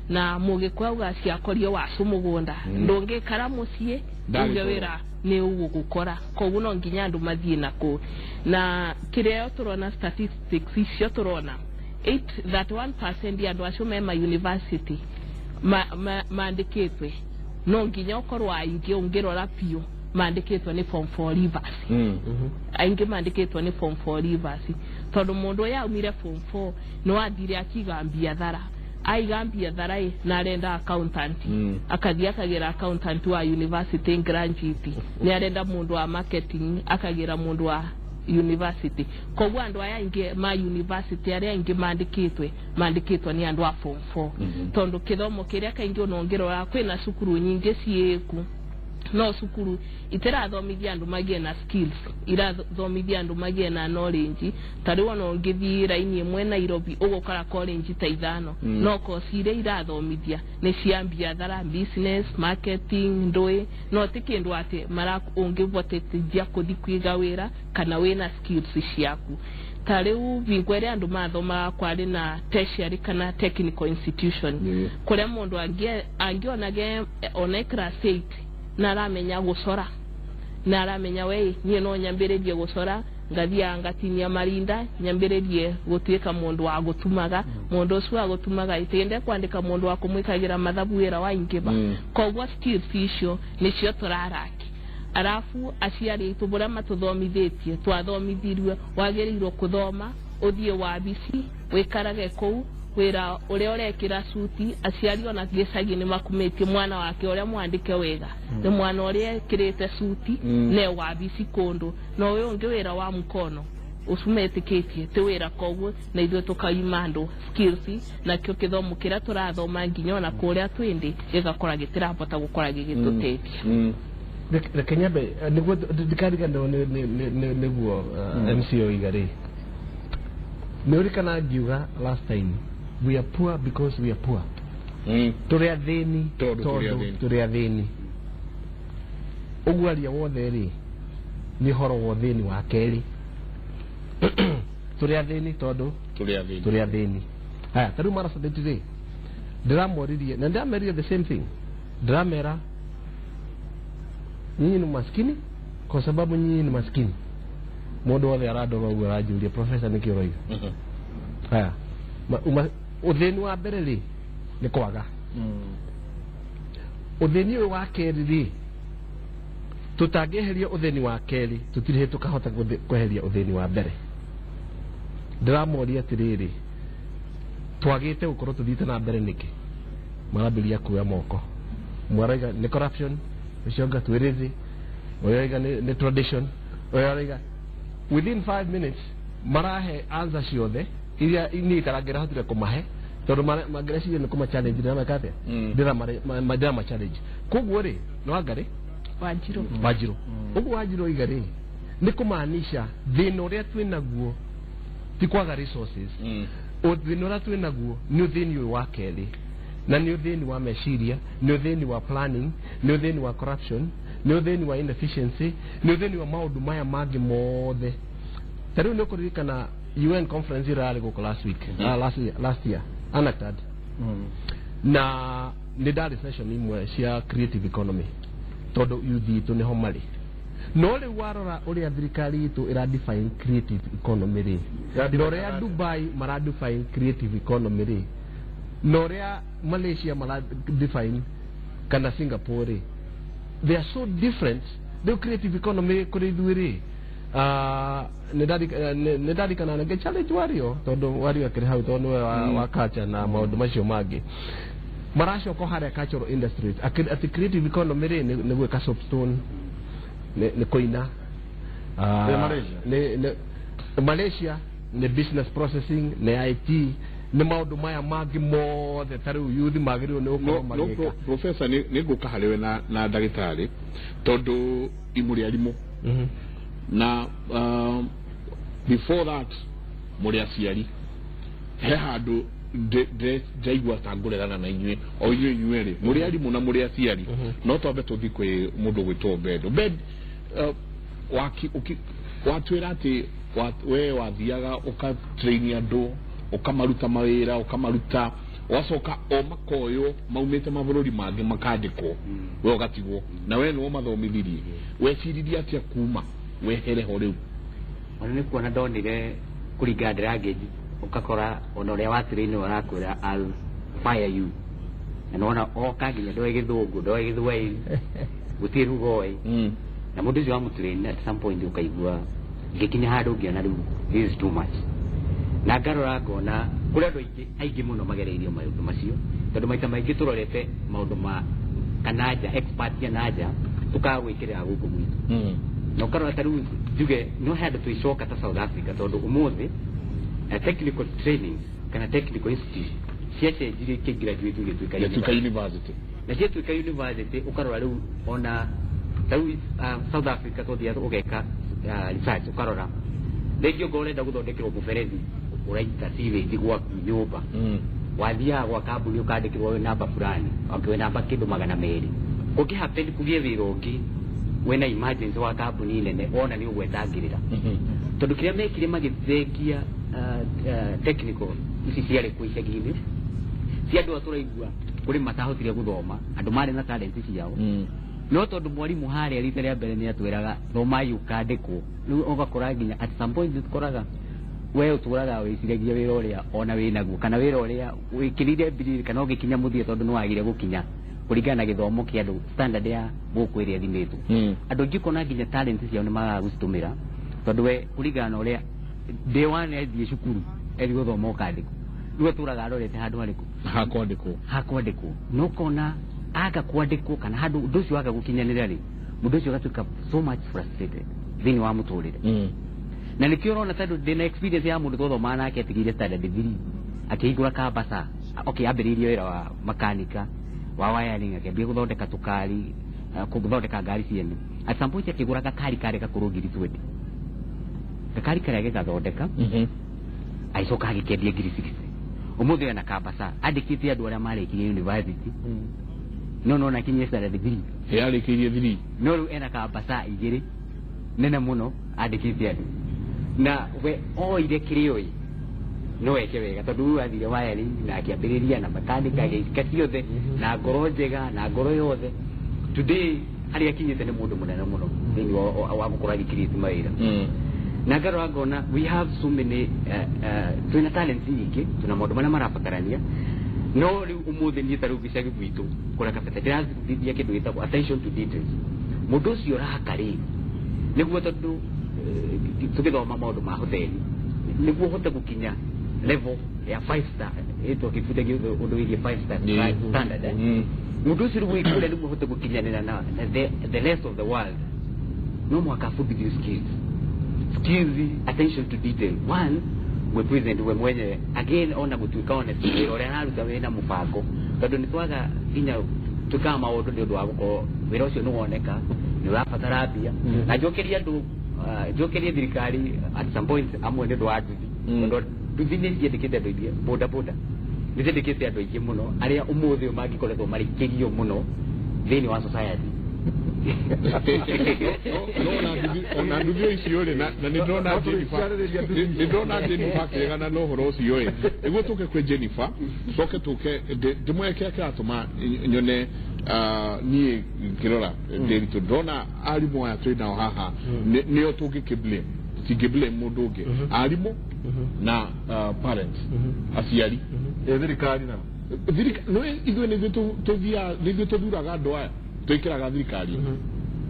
Na mũgĩkũyũ auga ciakorio wacu mũgũnda, ndũngĩkara mũciĩ Ndarĩ uge toro. Wĩra nĩ ũgũgũkora. Koguo no nginya andũ mathiĩ nakũu. Na kĩrĩa tũrona, statistics icio tũrona 31% ya andũ acio me ma university mandĩkĩtwe, no nginya ũkorwo aingĩ ũngĩrora biũ mandĩkĩtwo nĩ form 4 leavers. Aingĩ mandĩkĩtwo nĩ form 4 leavers, tondũ mũndũ ũyũ aumire form 4 nĩ wathire akiga biathara, aiga biathara ĩ na arenda accountant, akathiĩ akagĩra accountant wa university graduate. Nĩ arenda mũndũ wa marketing, akagĩra mũndũ wa university. Koguo andũ aya aingĩ ma university, arĩa aingĩ mandĩkĩtwe nĩ andũ a form 4, tondũ kĩthomo kĩrĩa kaingĩ ona ũngĩrora kwĩna cukuru nyingĩ ciĩku, no cukuru itirathomithia andũ magĩe na skills, irathomithia andũ magĩe na knowledge. Ta rĩu ona ũngĩthiĩ raini ĩmwe Nairobi, ũgũkora college ta 5, no kosi iria irathomithia nĩ cia biathara, business, marketing, ndũĩ, no ti kĩndũ atĩ mara ũngĩvotithia kũthi kwiga wĩra kana wĩna skills ciaku. Ta rĩu bingo ĩrĩa andũ mathomaga, kwarĩ na tertiary kana technical institution kũrĩa mũndũ angĩonage ona class 8 na aramenya gũcora na aramenya we niĩ no nyambĩrĩrie gũcora, ngathiaga ngatinia marinda, nyambĩrĩrie gũtuĩka mũndũ wa gũtumaga. Mũndũ ũcio wa gũtumaga ĩtĩgende kwandĩka mũndũ wa kũmwĩkagĩra mathabu wĩra waingĩba. Koguo skills icio nĩcio tũraraki. Arabu aciari aitũ bũrĩa matũthomithĩtie, twathomithirio wagĩrĩirwo kũthoma ũthiĩ wabici wĩkarage kũu wĩra ũrĩa ũrekĩra suti. Aciari ona gĩcagi nĩ makumĩtie mwana wake ũrĩa mwandĩke wega nĩ mwana ũrĩa ekĩrĩte suti ne wabici kũndũ, na ũyũ ũngĩ wĩra wa mkono ũcio metĩkĩtie ti wĩra. Koguo na ithuĩ tũkaima andũ skills, nakĩo kĩthomo kĩrĩa tũrathoma nginya ona kũrĩa twĩndĩ gĩgakora gĩtirahota gũkora gĩgĩtũteithia. Reke nyambe nĩguo ndikariganĩrwo nĩguo MC oiga rĩ, nĩ ũrikana ngiuga last time, we are poor because we are poor. Tũrĩ athĩni. Tondũ tũrĩ athĩni. Tũrĩ athĩni. Ũguo aria wothe rĩ, nĩ ũhoro wa ũthĩni wa kerĩ. Tũrĩ athĩni tondũ tũrĩ athĩni. Tũrĩ athĩni. Haya, ta rĩu Marsabit rĩ, ndĩramoririe na ndĩramerire the same thing. Ndĩramera, "Nyinyi ni maskini kwa sababu nyinyi ni maskini." Mũndũ wothe arandora ũguo aranjũria, "Professor, nĩkĩ ũroiga?" Haya, ũthĩni wa mbere rĩ, nĩ kwaga. Ũthĩni ũyũ wa kerĩ rĩ, tũtangĩeheria ũthĩni wa kerĩ, tũtirĩ hĩndĩ tũkahota kweheria ũthĩni wa mbere. Ndĩramoria atĩrĩrĩ, twagĩte gũkorwo tũthiĩte na mbere nĩkĩ? Marambĩrĩria kuoya moko. Ũmwe arauga nĩ corruption, ũcio anga twĩrĩthĩ, ũyũ arauga nĩ tradition, ũyũ arauga. Within 5 minutes marahe answer ciothe iria niĩ itarangĩrahotire kũmahe, tondũ mangĩreciria nĩ kũma challenge, ndĩrameka atĩa? Ndĩrama challenge. Koguo rĩ, nĩ Wangarĩ? Wanjirũ. Wanjirũ. Ũguo Wanjirũ oiga rĩ, nĩ kũmaanisha thĩna ũrĩa twĩ naguo ti kwaga resources. Thĩna ũrĩa twĩ naguo nĩ ũthĩni ũyũ wa kerĩ, na nĩ ũthĩni wa meciria, nĩ ũthĩni wa planning, nĩ ũthĩni wa corruption, nĩ ũthĩni wa inefficiency, nĩ ũthĩni wa maũndũ maya mangĩ mothe. Ta rĩu nĩ ũkũririkana UN conference ĩrĩa yarĩ gũkũ last week, last year, UNCTAD, na nĩ ndarĩ session imwe cia creative economy, tondũ youth itũ nĩho marĩ. No rĩu warora ũrĩa thirikari itũ ĩra define creative economy rĩ, na ũrĩa Dubai mara define creative economy rĩ, na ũrĩa Malaysia mara define kana Singapore rĩ, they are so different. Rĩu creative economy kũrĩ ithuĩ rĩ, nĩ ndarikana ningĩ challenge Wario, tondũ Wario akĩrĩ hau, tondũ nĩwe wa culture na maũndũ macio mangĩ maracoka harĩa cultural industries. Atĩ creative economy rĩ, nĩ gwĩka soapstone, nĩ kũina. Nĩ Malaysia? Nĩ Malaysia nĩ business processing, nĩ IT, nĩ maũndũ maya mangĩ mothe. Ta rĩu youth magĩrĩirwo nĩ gũkorwo No, no. magĩka. Professor, nĩ ngũka harĩ we na ndagĩtarĩ, tondũ imũrĩ arimũ na before that mũrĩ aciari. He handũ ndaigua ta ngũregana na inyuĩ, o inyuĩ inyuerĩ mũrĩ arimũ na mũrĩ aciari. No twambe tũthiĩ kwĩ mũndũ gwĩtwo Obed. Obed, watwĩra atĩ we wathiaga ũkatrain andũ, ũkamaruta mawĩra, ũkamaruta, ũgacoka o makoywo maumĩte mabũrũri mangĩ makandĩkwo, we ũgatigwo na we nĩwe mathomithirie. Weciririe atĩa kuma wehere ho rĩu? Ona nĩ kuona ndonire kũringana ndĩrangĩji, ũgakora ona ũrĩa watrain ũrakwĩra, "I'll fire you," na nona oka nginya ndoĩ Gĩthũngũ, ndoĩ Gĩthwaĩri, gũtirĩ ruga oĩ. Na mũndũ ũcio wamũtrain, at some point ũkaigua ngĩkinya handũ ngĩona rĩu this is too much, na ngarora ngona kũrĩ andũ aingĩ aingĩ mũno magereirio maũndũ macio, tondũ maita maingĩ tũrorete maũndũ ma kana nja, expert ya na nja, tũkaga gwĩkĩrĩra gũkũ gwitũ. Na ũkarora ta rĩu njuge no he andũ twĩcoka ta South Africa, tondũ ũmũthĩ technical trainings kana technical institute ciacenjirie ikĩgraduate igĩtuĩka Gĩtuĩka university. University. Na ciatuĩka university, ũkarora rĩu ona ta rĩu South Africa tũthiaga ũgeka research, ũkarora rĩngĩ ũngorwo ũrenda gũthondekerwo mũberethi ũraita sewage gwaku nyũmba, wathiaga gwa kambuni ũkandĩkĩrwo wĩ namba fulani, okay, wĩ namba kĩndũ 200. Kũngĩ happen kũgĩe wĩra ũngĩ wĩna emergency wa kambuni nene, wona nĩ ũgwetangĩrĩra, tondũ kĩrĩa mekire magĩthengia technical ici ciarĩ kuo icagi-inĩ cia andũ a tũraigua kũrĩ matahotire gũthoma, andũ marĩ na talent ciao, no tondũ mwarimũ harĩa rita rĩa mbere nĩ atwĩraga thomai ũkandĩkwo, rĩu ũgakora nginya at some point ũkoraga we ũtũraga wĩciragia wĩra ũrĩa ona wĩnaguo kana wĩra ũrĩa wĩkĩrire mbiri kana ũgĩkinya mũthia, tondũ nĩ wagire gũkinya kũringana na gĩthomo kĩa andũ, standard ya gũkũ ĩrĩa ĩthimĩtwo. Andũ aingĩ ũkona nginya talent ciao nĩ magaga gũcitũmĩra, tondũ we kũringana na ũrĩa day one athiĩ cukuru ethiĩ gũthoma ũkandĩkwo, rĩu atũraga arorete handũ harĩkũ? Hakwandĩkwo. Hakwandĩkwo. Na ũkona aga kwandĩkwo kana handũ ũndũ ũcio waga gũkinyanĩra rĩ, mũndũ ũcio agatuĩka so much frustrated thĩinĩ wa mũtũrĩre. Na nĩkĩo ũrona, tondũ ndĩna experience ya mũndũ twathomaga nake atigire standard 3 akĩhingũra kambasa. Okay, ambĩrĩirie wĩra wa makanika wa wiring, akĩambia gũthondeka tũkari, gũthondeka ngari ciene. At some point akĩgũra gakari karĩ gakũrũ ngiri 20, gakari karĩa agĩgathondeka, agĩcoka agĩkendia ngiri 60. Ũmũthĩ ena kambasa andĩkĩte andũ arĩa marĩkirie university, no nona akinyie standard 3. Yarĩkĩirie 3. No rĩu ena kambasa igĩrĩ nene mũno andĩkĩte andũ, na we oire kĩrĩa oĩ no eke wega, tondũ rĩu athire wiring na akĩambĩrĩria na makanika, agĩika ciothe na ngoro njega na ngoro yothe. Today harĩa akinyĩte nĩ mũndũ mũnene mũno thĩinĩ wa gũkorwo agĩcreate mawĩra. Na ngarora ngona we have so many, twĩna talents nyingĩ, twĩna maũndũ marĩa marabatarania. No rĩu ũmũthĩ niĩ ta rĩu gĩcagi gwitũ kũrĩa kabete ndĩrathithia kĩndũ gĩtagwo attention to details. Mũndũ ũcio ũraka rĩ, nĩguo tondũ tũgĩthoma maũndũ ma hoteli, nĩguo ũhote gũkinya Level ya 5 star ĩtwo kĩbundagia ũndũ wĩgiĩ 5 star standard, eh? Mũndũ ũcio rĩu wĩ kũrĩa nĩguo ahote gũkinyanĩra na the rest of the world, no mũhaka abundithio skills, attention to detail, one we present we mwenyewe again, ona gũtuĩka honest, wĩra ũrĩa araruta wĩna mũbango, tondũ nĩ twaga nginya twĩkaga maũndũ nĩ ũndũ wa gũkorwo wĩra ũcio nĩ woneka nĩ ũrabatara mbia. Na njokerie andũ, njokerie thirikari at some point amwe nĩ ũndũ wa nduthi, tondũ nduthi nĩ ciendekete andũ aingĩ, boda boda nĩ ciendekete andũ aingĩ mũno arĩa ũmũthĩ ũyũ mangĩkoretwo marĩ kĩgio mũno thĩinĩ wa society. No ona nduthi icio rĩ, na nĩ ndĩrona Jennifer, nĩ ndĩrona Jennifer akĩregana na ũhoro ũcio ĩ. Nĩguo tũke kwĩ Jennifer, tũcoke tũke ndĩmwĩre kĩrĩa kĩratũma nyone, niĩ ngĩrora Ndĩritũ ndĩrona arimũ aya twĩ nao haha nĩo tũngĩkĩ blame, tũtingĩ blame mũndũ ũngĩ, arimũ na parents, aciari. Ĩ thirikari na No ithuĩ nĩ ithuĩ tũthiaga, nĩ ithuĩ tũthuraga andũ aya twĩkĩraga thirikari.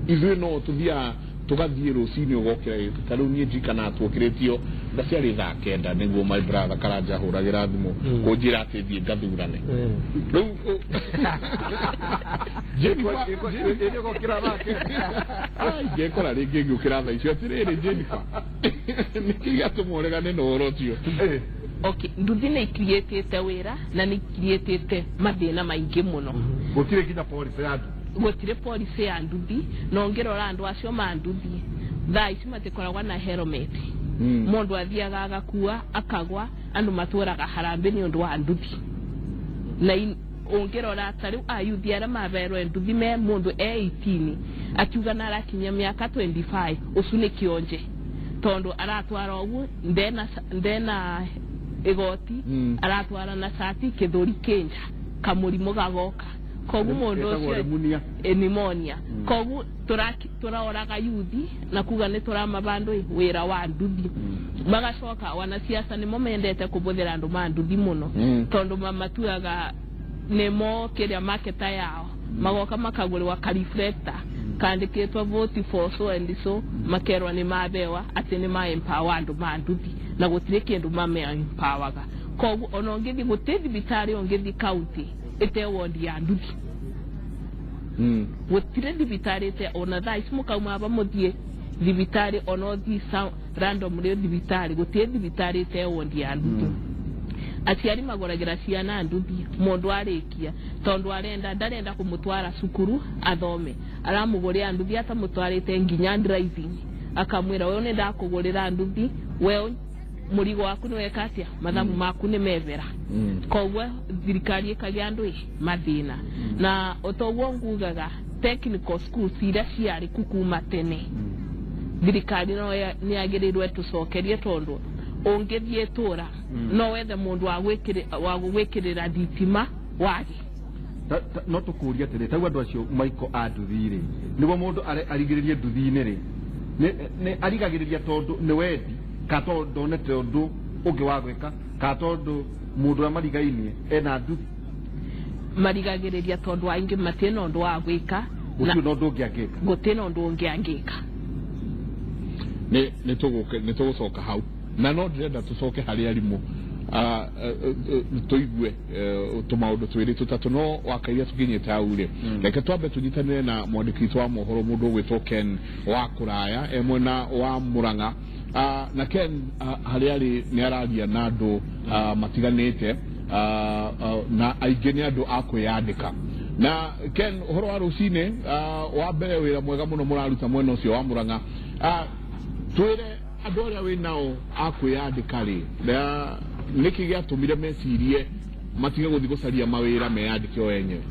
Ithuĩ no tũthiaga tũgathiĩ rũcinĩ ũgokĩra ta rĩu niĩ ndirikanaga tuokĩrĩtio nga ciarĩ thaa 9 nĩguo my brother Karanja ahũragĩra thimũ kũnjĩra atĩ thiĩ ngathurane. Rĩu Jennifer Ĩrĩ ũgokĩra thaa 9? Ai, ngekora rĩngĩ ngĩũkĩra thaa icio. Atĩrĩrĩ Jennifer, nĩkĩ gĩatũma ũregane na ũhoro ũcio? Okay, nduthi nĩ icreatĩte wĩra na nĩ icreatĩte mathĩna maingĩ mũno. Gũtirĩ nginya policy ya nduthi. Gũtirĩ policy ya nduthi, na ũngĩrora andũ acio ma nduthi thaa ici matikoragwo na helmet. Mũndũ athiaga agakua akagwa, andũ matũraga harambĩ nĩ ũndũ wa nduthi. Na ũngĩrora ta rĩu ayuthi arĩa maberwo nduthi me mũndũ e 18 akiuga na arakinyia mĩaka 25, ũcio nĩ kĩonje tondũ aratwara ũguo ndena igoti, aratwara na cati kĩthũri kĩnja kamũrimũ gagoka, koguo mũndũ Ĩtagwo ũcio pneumonia. Pneumonia. Koguo tũraoraga yuthi na kuga nĩ tũramabandu wĩra wa nduthi. Magacoka wanasiasa nĩmo mendete kũbũthĩra andũ ma nduthi mũno, tondũ mamatuaga nĩmo kĩrĩa maketa yao, magoka makagũrĩwa ka reflector kandĩkĩtwo "vote for so and so", makerwa nĩ mabewa atĩ nĩ ma empower andũ ma nduthi, na gũtirĩ kĩndũ mame empowerga. Koguo ona ũngĩthiĩ gũtirĩ thibitarĩ ũngĩthiĩ county ĩte wondi ya nduthi. Gũtirĩ thibitarĩ ĩte, ona thaa ici mũkauma aba mũthiĩ thibitarĩ, ona ũthiĩ randomly thibitarĩ, gũtirĩ thibitarĩ ĩte wondi ya nduthi. Aciari magũragĩra ciana nduthi, mũndũ arĩkia tondũ arenda ndarenda kũmũtwara cukuru athome, aramũgũrĩra nduthi atamũtwarĩte nginya driving, akamwĩra wewe nĩ ndakũgũrĩra nduthi, we mũrigo waku nĩ weka atĩa, mathabu maku nĩ methera. Koguo thirikari ĩkagĩa andũ ĩ mathĩna. Na otoguo ngugaga technical schools iria ciarĩ kukuma tene, thirikari no nĩ yagĩrĩirwo ĩtũcokerie, tondũ ũngĩthiĩ tũra no wethe mũndũ wa gũgwĩkĩrĩra thitima wage. No tũkũria atĩrĩ, tau andũ acio maiko a nduthi rĩ, nĩguo mũndũ arigĩrĩrie nduthi-inĩ rĩ, nĩ arigagĩrĩria tondũ nĩ wendi, ka tondũ ndonete ũndũ ũngĩ wa gwĩka, ka tondũ mũndũ ũrĩa marigainie ena nduthi? Marigagĩrĩria tondũ aingĩ matirĩ na ũndũ wa gwĩka. Gũtirĩ na ũndũ ũngĩ angĩka. Gũtirĩ na ũndũ ũngĩ angĩka. Nĩ tũgũcoka hau, na no ndĩrenda tũcoke harĩ arimũ, tũigue tũmaũndũ twĩrĩ tũtatũ. No wakairia tũkinyĩte hau rĩ, reke twambe tũnyitanĩre na mwandĩki witũ wa mohoro, mũndũ ũgwĩtwo Ken wa kũraya e mwena wa Mũrang'a. Na Ken, harĩa arĩ nĩ araria na andũ matiganĩte, na aingĩ nĩ andũ a kwĩyandĩka. Na Ken, ũhoro wa rũcinĩ, wa mbere wĩra mwega mũno mũraruta mwena ũcio wa Mũrang'a. Twĩre andũ arĩa wĩ nao a kwĩyandĩka rĩ, na nĩkĩ gĩatũmire mecirie matige gũthiĩ gũcaria mawĩra, meyandĩke o enyewe?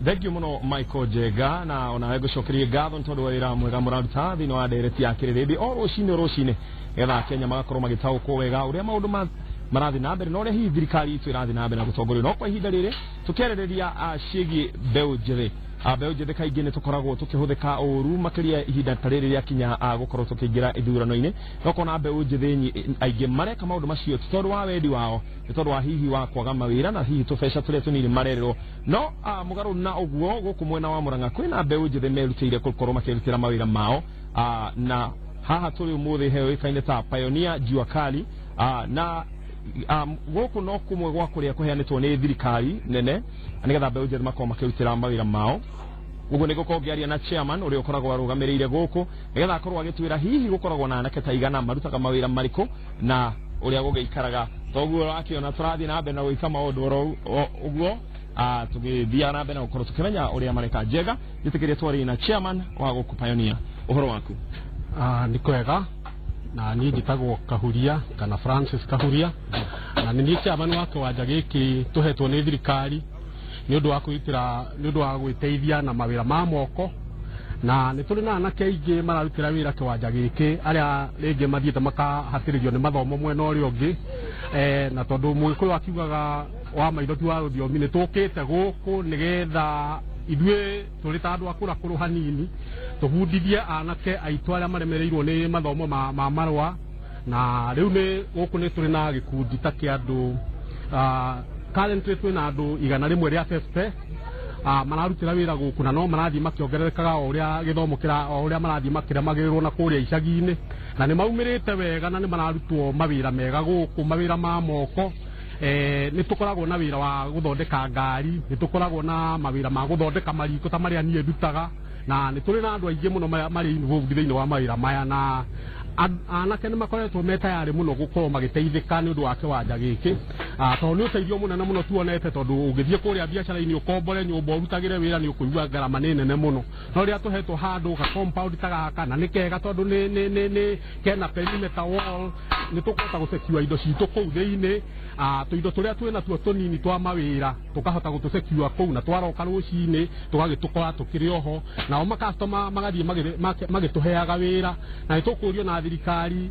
Thank you muno Michael Njega, na onawe ngũcokerie ngatho nĩ tondũ wa wĩra mwega mũraruta thĩinĩ wa ndereti ya kĩrĩrĩmbĩ o rũcinĩ rũcinĩ, nĩgetha Kenya magakorwo magĩtaũkwo wega ũrĩa maũndũ marathiĩ na mbere na ũrĩa hihi thirikari itũ ĩrathiĩ na mbere na gũtongorio. No kwa ihinda rĩrĩ tũkĩarĩrĩria ciĩgiĩ mbeũ njĩthĩ. Mbeũ njĩthĩ kaingĩ nĩ tũkoragwo tũkĩhũthĩka ũru makĩria ihinda ta rĩrĩ rĩakinya gũkorwo tũkĩingĩra ithurano-inĩ, no kona mbeũ njĩthĩ aingĩ mareka maũndũ macio ti tondũ wa wendi wao, nĩ tondũ wa hihi wa kwaga mawĩra na hihi tũbeca tũrĩa tũnini marererwo. No mũgarũ na ũguo gũkũ mwena wa Murang'a kwĩna mbeũ njĩthĩ merutĩire gũkorwo makĩrutĩra mawĩra mao, na haha tũrĩ ũmũthĩ heoĩkaine ta Pioneer Jua Kali, na gũkũ no kũmwe gwa kũrĩa kũheanĩtwo nĩ thirikari nene nĩgetha mbeũ njĩthĩ makorwo makĩrutĩra mawĩra mao. Ũguo nĩ gũkorwo ngĩaria na chairman ũrĩa ũkoragwo arũgamĩrĩire gũkũ nĩgetha akorwo agĩtwĩra hihi gũkoragwo na anake ta igana marutaga mawĩra marĩkũ na ũrĩa gũgĩikaraga. Toguo ũrakĩona tũrathiĩ na mbere na gwĩka maũndũ oro ũguo, tũgĩthiaga na mbere na gũkorwo tũkĩmenya ũrĩa mareka. Njega njĩtĩkĩrie twarie na chairman wa gũkũ Pioneer. Ũhoro waku? Nĩ kwega, na niĩ njĩtagwo Kahuria kana Francis Kahuria, na nĩ niĩ chairman wa kĩwanja gĩkĩ tũhetwo nĩ thirikari nĩ ũndũ wa kwĩrutĩra, nĩ ũndũ wa gwĩteithia na mawĩra ma moko. Na nĩ tũrĩ na anake aingĩ mararutĩra wĩra kĩwanja gĩkĩ arĩa rĩngĩ mathiĩte makahatĩrĩrio nĩ mathomo mwena ũrĩa ũngĩ, na tondũ Mũgĩkũyũ akiugaga wa maitho ti wa rũthiomi, nĩ tũkĩte gũkũ nĩgetha ithuĩ tũrĩ ta andũ akũrakũrũ hanini tũbundithie anake aitũ arĩa maremereirwo nĩ mathomo ma marũa. Na rĩu nĩ gũkũ nĩ tũrĩ na gĩkundi ta kĩa andũ, currently twĩ na andũ 150 mararutĩra wĩra gũkũ, na no marathiĩ makĩongererekaga o ũrĩa gĩthomo kĩra, o ũrĩa marathiĩ makĩremagĩrĩrwo na kũrĩa icagi-inĩ, na nĩ maumĩrĩte wega na nĩ mararutwo mawĩra mega gũkũ, mawĩra ma moko. Nĩ tũkoragwo na wĩra wa gũthondeka ngari, nĩ tũkoragwo na mawĩra ma gũthondeka mariko ta marĩa niĩ ndutaga, na nĩ tũrĩ na andũ aingĩ mũno marĩ involved thĩinĩ wa mawĩra maya, na anake nĩ makoretwo me tayarĩ mũno gũkorwo magĩteithĩka nĩ ũndũ wa kĩwanja gĩkĩ, tondũ nĩ ũteithio mũnene mũno tuonete, tondũ ũngĩthiĩ kũrĩa biacara-inĩ ũkombore nyũmba ũrutagĩre wĩra nĩ ũkũigua ngarama nĩ nene mũno. No rĩrĩa tũhetwo handũ ga compound ta gaka, na nĩ kega tondũ nĩ kena perimeter wall, nĩ tũkũhota gũsecure indo citũ kũu thĩinĩ, tũindo tũrĩa twĩ natuo tũnini twa mawĩra tũkahota gũtũsecure kũu, na twaroka rũcinĩ tũgagĩtũkora tũkĩrĩ oho, nao makastoma magathiĩ magĩtũheaga wĩra. Na nĩ tũkũrio na thirikari,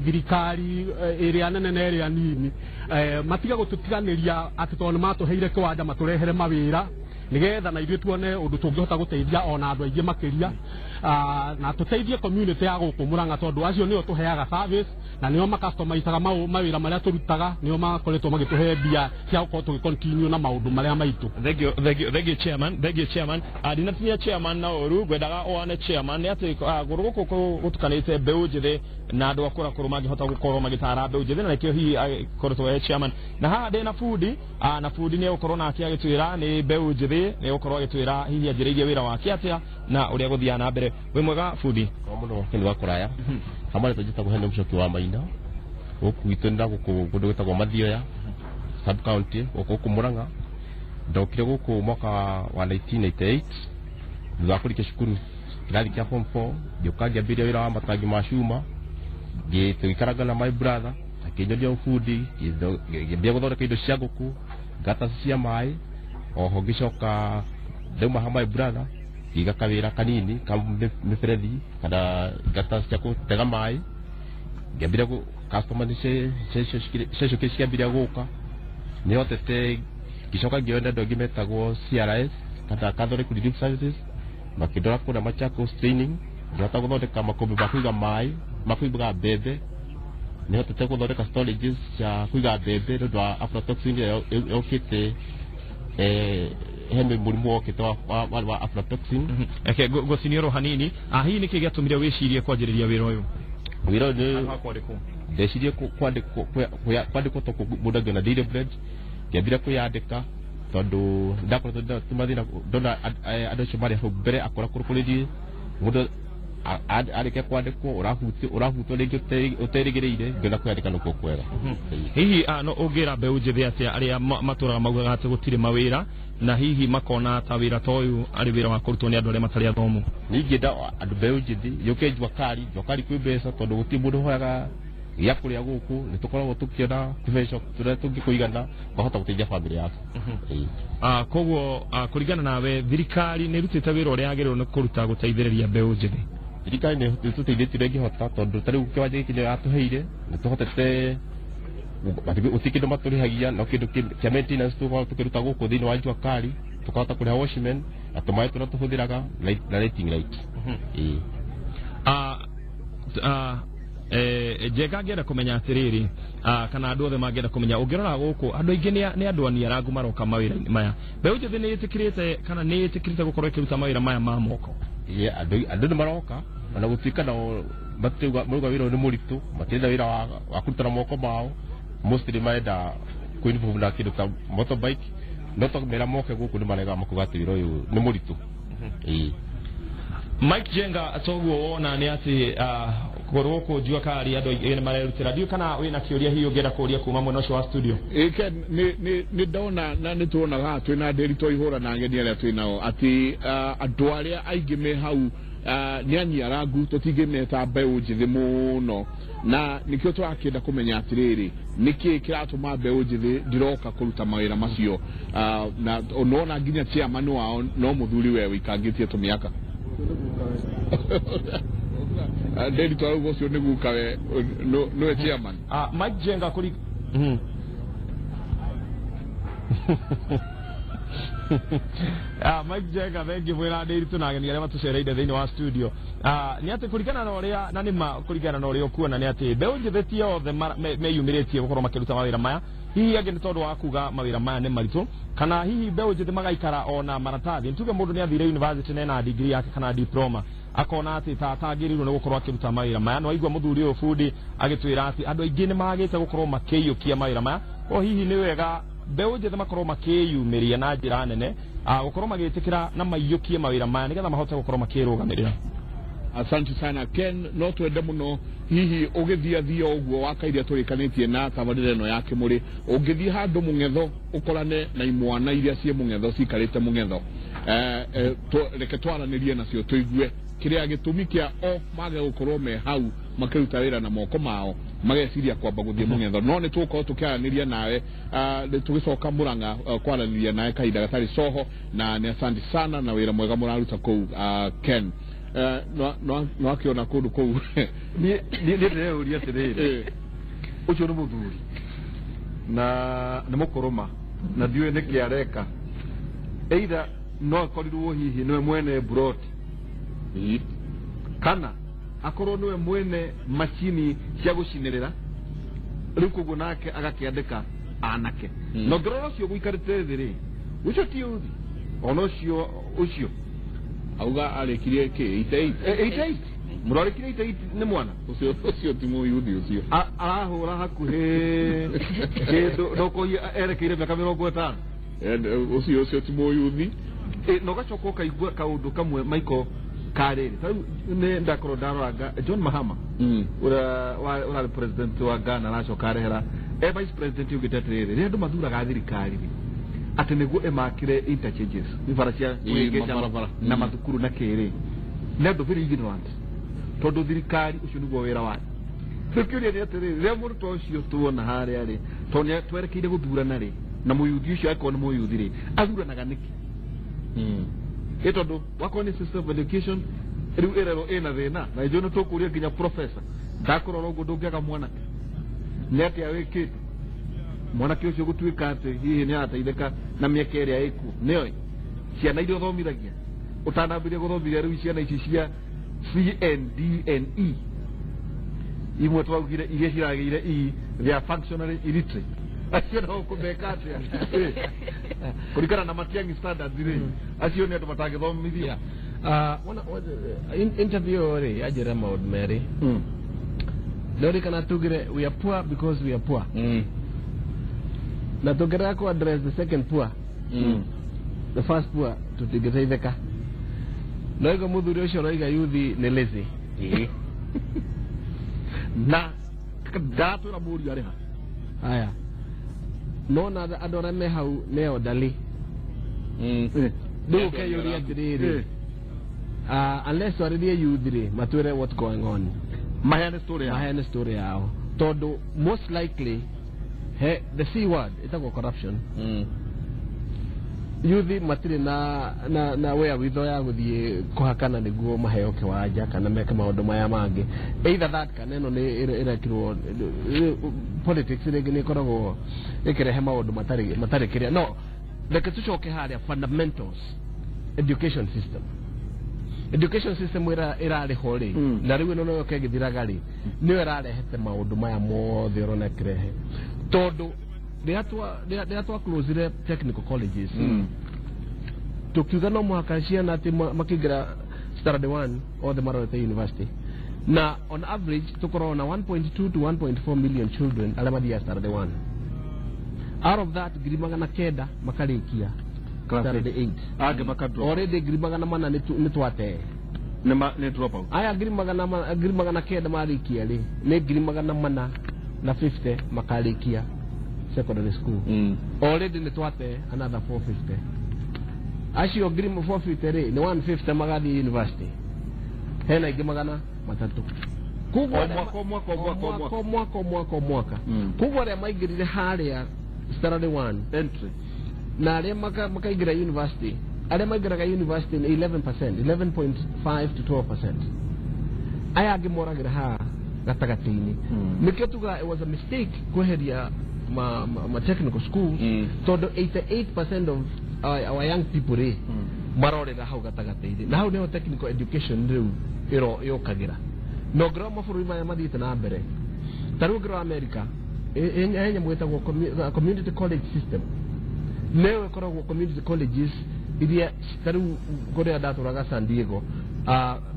thirikari ĩrĩa nene na ĩrĩa nini, matige gũtũtiganĩria atĩ tondũ nĩ matũheire kĩwanja matũrehere mawĩra, nĩgetha na ithuĩ tuone ũndũ tũngĩhota gũteithia ona andũ aingĩ makĩria, na tũteithie community ya gũkũ Murang'a, tondũ acio nĩo tũheaga service na nĩo makastomaicaga mawĩra marĩa tũrutaga, nĩo makoretwo magĩtũhe mbia cia gũkorwo tũgĩ continue na maũndũ marĩa maitũ. Thank you, thank you, thank you chairman, thank you chairman. Ndinatinia chairman na ũru, ngwendaga wane chairman nĩ atĩ gũrũ gũkũ gũtukanĩte mbeũ njĩthĩ na andũ akũrakũrũ mangĩhota gũkorwo magĩtara mbeũ njĩthĩ, na nĩkĩo hihi akoretwo e chairman. Na haha ndĩ na bundi, na bundi nĩ egũkorwo nake agĩtwĩra nĩ mbeũ njĩthĩ, nĩ egũkorwo agĩtwĩra hihi anjĩrĩirie wĩra wake atĩa na ũrĩa gũthiaga na mbere. Wĩ mwega bundi? Kwa mũno kĩndũ wa kũraya hamwe njĩtagwo Henry Mũcoki wa Maina, gũkũ gwitũ nĩ gũkũ kũndũ gwĩtagwo Mathioya sub county gũkũ Murang'a. Ndokire gũkũ mwaka wa 1998 thutha wa kũrĩkia cukuru kĩrathi kĩa form 4, ngĩũka ngĩambĩrĩria wĩra wa matangi ma cuma, tũgĩikaranga na my brother akĩnyonia ũbundi, ngĩambia gũthondeka indo cia ngũkũ, ngata cia maĩ. Oho ngĩcoka ndauma ha my brother ngĩiga kawĩra kanini ka mĩberethi kana ngata cia gũtega maĩ, ngĩambĩrĩria customer nĩ ciacokire cikĩambĩrĩria gũka. Nĩhotete ngĩcoka ngĩona andũ angĩ metagwo CRS kana Catholic Relief Services, makĩndora kũrĩa Machakos training, ngĩhota gũthondeka makũmbĩ ma kũiga maĩ ma kũiga mbembe. Nĩhotete gũthondeka storages cia kũiga mbembe nĩ ũndũ wa aflatoxin ĩrĩa yũkĩte, he mũrimũ wokĩte wa aflatoxin. Eke ngũciniũrwo hanini, hihi nĩkĩ gĩatũmire wĩcirie kwanjĩrĩria wĩra ũyũ? Wĩra ũyũ nĩ ndecirie kwandĩkwo to mũndũ angĩona daily bread, ngĩambire kwĩyandĩka tondũ ndakoretwo ndina mathĩna, ndona andũ acio marĩ hau mbere akũra kũrũ kũrĩ niĩ. Mũndũ arĩkia kwandĩkwo ũrahutwo rĩngĩ ũterĩgĩrĩire, ngĩona kwĩyandĩka nĩkuo kwega. Hihi no ũngĩra mbeũ njĩthĩ atĩa arĩa matũraga maugaga atĩ gũtirĩ mawĩra, na hihi makona ta wĩra ta ũyũ arĩ wĩra wa kũrutwo nĩ andũ arĩa matarĩ athomu? Ningĩenda andũ mbeũ njĩthĩ yũke Jua Kali. Jua Kali kwĩ mbeca, tondũ gũtirĩ mũndũ ũhoyaga gĩa kũrĩa gũkũ, nĩ tũkoragwo tũkĩona tũbeca tũrĩa tũngĩkũigana ũkahota gũteithia bamĩrĩ yaku. Koguo kũringana nawe thirikari nĩ ĩrutĩte wĩra ũrĩa yagĩrĩirwo nĩ kũruta gũteithĩrĩria mbeũ njĩthĩ? Thirikari nĩ ĩtũteithĩtie ũrĩa ĩngĩhota, tondũ ta rĩu kĩwanja gĩkĩ nĩyo yatũheire, nĩ tũhotete Gũtirĩ kĩndũ matũrĩhagia, no kĩndũ kĩa maintenance tũkoragwo tũkĩruta gũkũ thĩinĩ wa jua kali, tũkahota kũrĩha watchman na tũmaĩ tũrĩa tũhũthĩraga na lighting light. Ĩĩ. Njenga ngĩenda kũmenya atĩrĩrĩ, kana andũ othe mangĩenda kũmenya, ũngĩrora gũkũ andũ aingĩ nĩ andũ aniarangu maroka mawĩra-inĩ maya. Mbeũ njĩthĩ nĩ ĩtĩkĩrĩte kana nĩ ĩtĩkĩrĩte gũkorwo ĩkĩruta mawĩra maya ma moko? Ĩĩ, andũ nĩ maroka, ona gũtuĩka nao matirauga, marauga wĩra ũyũ nĩ mũritũ, matirenda wĩra wa kũruta na moko mao, mostly marenda kwĩinvolve na kĩndũ ta motorbike, no twamera moke gũkũ nĩ maregaga, makuga atĩ wĩra ũyũ nĩ mũritũ. Ĩĩ. Mike Jenga, toguo wona nĩ atĩ gũkũ jua kali andũ aingĩ nĩ marerutĩra. Ndiũĩ kana wĩna kĩũria hihi ũngĩenda kũria kuma mwena ũcio wa studio. Ĩĩ Ken, nĩ ndona na nĩ tuonaga haha twĩna Ndĩritũ Ihũra na ageni arĩa twĩ nao atĩ andũ arĩa aingĩ me hau nĩ anyiarangu, tũtingĩmeta mbeũ njĩthĩ mũno, na nĩkĩo tũrakĩenda kũmenya atĩrĩrĩ, nĩkĩ kĩratũma mbeũ njĩthĩ ndiroka kũruta mawĩra macio, na nona nginya chairman wao no mũthuri we wĩikangĩtie tũmĩaka. Ndĩritũ arauga ũcio nĩ guka we nĩwe chairman. Mike Jenga kũri Mike Jenga, thengi mwĩra Ndĩritũ na ageni arĩa matũcereire thĩinĩ wa studio. Nĩ atĩ kũringana na ũrĩa na nĩma kũringana na ũrĩa ũkuona nĩ atĩ mbeũ njĩthĩ ti othe meyumĩrĩtie gũkorwo makĩruta mawĩra maya, hihi angĩ nĩ tondũ wa kuga mawĩra maya nĩ maritũ, kana hihi mbeũ njĩthĩ magaikara ona maratathi. Ntuge mũndũ nĩ athire university na ena degree yake kana diploma, akona atĩ ta atagĩrĩirwo nĩ gũkorwo akĩruta mawĩra maya. No waigua mũthuri ũyũ bundi agĩtwĩra atĩ andũ aingĩ nĩ magĩte gũkorwo makĩiyũkia mawĩra maya. O hihi nĩ wega mbeũ njĩthĩ makorwo makĩyumĩria na njĩra nene, gũkorwo magĩtĩkĩra na maiyũkie mawĩra maya nĩgetha mahote gũkorwo makĩrũgamĩrĩra? Asante sana Ken, no twende mũno hihi ũgĩthiathia ũguo wa kairia tũrĩkanĩtie na tabarĩra ĩno ya Kĩmũrĩ, ũngĩthiĩ handũ mũng'etho ũkorane na imwana iria ciĩ mũng'etho cikarĩte mũng'etho, reke twaranĩrie nacio tũigue kĩrĩa gĩtũmi kĩa o mage gũkorwo me hau makĩruta wĩra na moko mao, mageciria kwamba gũthiĩ mũng'etho. No nĩ tũgũkorwo tũkĩaranĩria nawe tũgĩcoka Mũrang'a, kwaranĩria nawe kahinda gatarĩ coho, na nĩ asante sana na wĩra mwega mũraruta kũu. Ken, no akĩona kũndũ kũu. Niĩ ndĩreyũria atĩrĩrĩ, ũcio nĩ mũthuri na nĩ mũkũrũma na ndiũĩ nĩkĩ areka, either no akorirwo hihi nĩwe mwene buroti kana akorwo nĩwe mwene macini cia gũcinĩrĩra rĩu, koguo nake agakĩandĩka anake. Na ũngĩrora ũcio gũikarĩte thĩ rĩ, ũcio ti uthi ona ũcio ũcio Auga arĩkirie kĩ 88? 88, mũrarĩkirie 88 nĩ mwana. Ũcio ti mũyuthi ũcio. Arahũra hakuhĩ kĩndũ ndokoia erekeire mĩaka 50. Ũcio ti mũyuthi. Na ũgacoka ũkaigua kaũndũ kamwe Michael karĩrĩ tarĩu nĩ ndakorwo ndaroranga John Mahama ũrĩa ũrarĩ president wa Ghana, aracoka arehera e vice president ugĩte atĩrĩrĩ, rĩrĩa andũ mathuraga thirikari rĩ, atĩ nĩguo ĩmakĩre interchanges, bara cia kũhĩngĩca mabarabara. Na mathukuru na kĩrĩ, nĩ andũ very ignorant, tondũ thirikari ũcio nĩguo wĩra wayo. Rĩu kĩũria nĩ atĩrĩrĩ, rĩrĩa mũrutwo ũcio tuona harĩa rĩ, tondũ nĩ twerekeire gũthurana rĩ, na mũyuthi ũcio angĩkorwo nĩ mũyuthi rĩ, athuranaga nĩkĩ? Ĩ tondũ wakorwo nĩ system of education rĩu ĩrerwo ĩna thĩna, na ithuĩ nĩ tũkũria nginya professor ndakũrora ũguo, ndũngĩaga mwanake nĩ atĩa wĩkĩte mwanake ũcio gũtuĩka atĩ hihi nĩ arateithĩka na mĩaka ĩrĩa ĩkuo, nĩoĩ ciana iria ũthomithagia ũtanambĩrĩria gũthomithia rĩu ciana ici cia C N D N E, imwe twaugire iria ciragĩire E, they are functionally illiterate, acio no kũmeka atĩa? Kũringana na Matiang'i standards rĩ, acio nĩ andũ matangĩthomithio. Interview rĩ yanjĩra maũndũ merĩ. Nĩũririkana tugire we are poor because we are poor, na tũngĩrega ku address the second poor, the first poor tũtingĩteithĩka. No igo mũthuri ũcio ũroiga yuthi nĩ lazy. Na ndatwĩra mũriũ arĩ ha? Aya, nona andũ arĩa me hau nĩ elderly. Rĩu ũkeyũria atĩrĩrĩ, unless twarĩrie youth rĩ, matwĩre what's going on, maheane story yao. Maheane story yao, tondũ most likely he the C word ĩtagwo corruption. Yuthi matirĩ na wherewithal ya gũthiĩ kũhakana nĩguo maheo kĩwanja kana meke maũndũ maya mangĩ. Either that kana ĩno nĩ ĩrekirwo politics rĩngĩ nĩ ĩkoragwo ĩkĩrehe maũndũ matarĩ kĩrĩa. No reke tũcoke harĩa fundamentals, education system ĩra ĩrarĩ ho rĩ, na rĩu ĩno noyo kĩgĩthiraga rĩ, nĩyo ĩrarehete maũndũ maya mothe ũrona ĩkĩrehe, tondũ rĩrĩa twa closire technical colleges, tukiuga no mũhaka ciana atĩ makĩingĩra standard 1 othe marorete university, na on average tũkoragwo na 1.2 to 1.4 million children arĩa mathiaga standard 1. Out of that, 900,000 makarĩkia Class standard 8. 8. Angĩ makadrop. Already 400,000 nĩ twatee. Nĩ drop out. Aya 900,000 marĩkia rĩ, nĩ 450,000 makarĩkia secondary school. Already nĩ twate another 450. Acio 450 rĩ, nĩ 150 magathiĩ university, hena ingĩ 300. Koguo O mwaka, o mwaka, o mwaka, o mwaka. O mwaka, o mwaka, o mwaka. Koguo arĩa maingĩrire harĩa standard 1 entry na arĩa makaingĩra university, arĩa maingĩraga university nĩ 11%, 11.5 to 12%. Aya angĩ moragĩra haha gatagatĩ-inĩ. Nĩkĩo tuga it was a mistake kweheria ma technical schools, tondũ 88% of our young people rĩ, marorera hau gatagatĩ-inĩ, na hau nĩho technical education rĩu ĩro yũkagĩra. Na ũngĩrora mabũrũri maya mathiĩte na mbere, ta rĩu ũngĩrora America, he nyamũ ĩtagwo community college system, nĩyo ĩkoragwo community colleges iria ta rĩu kũrĩa ndatũraga San Diego,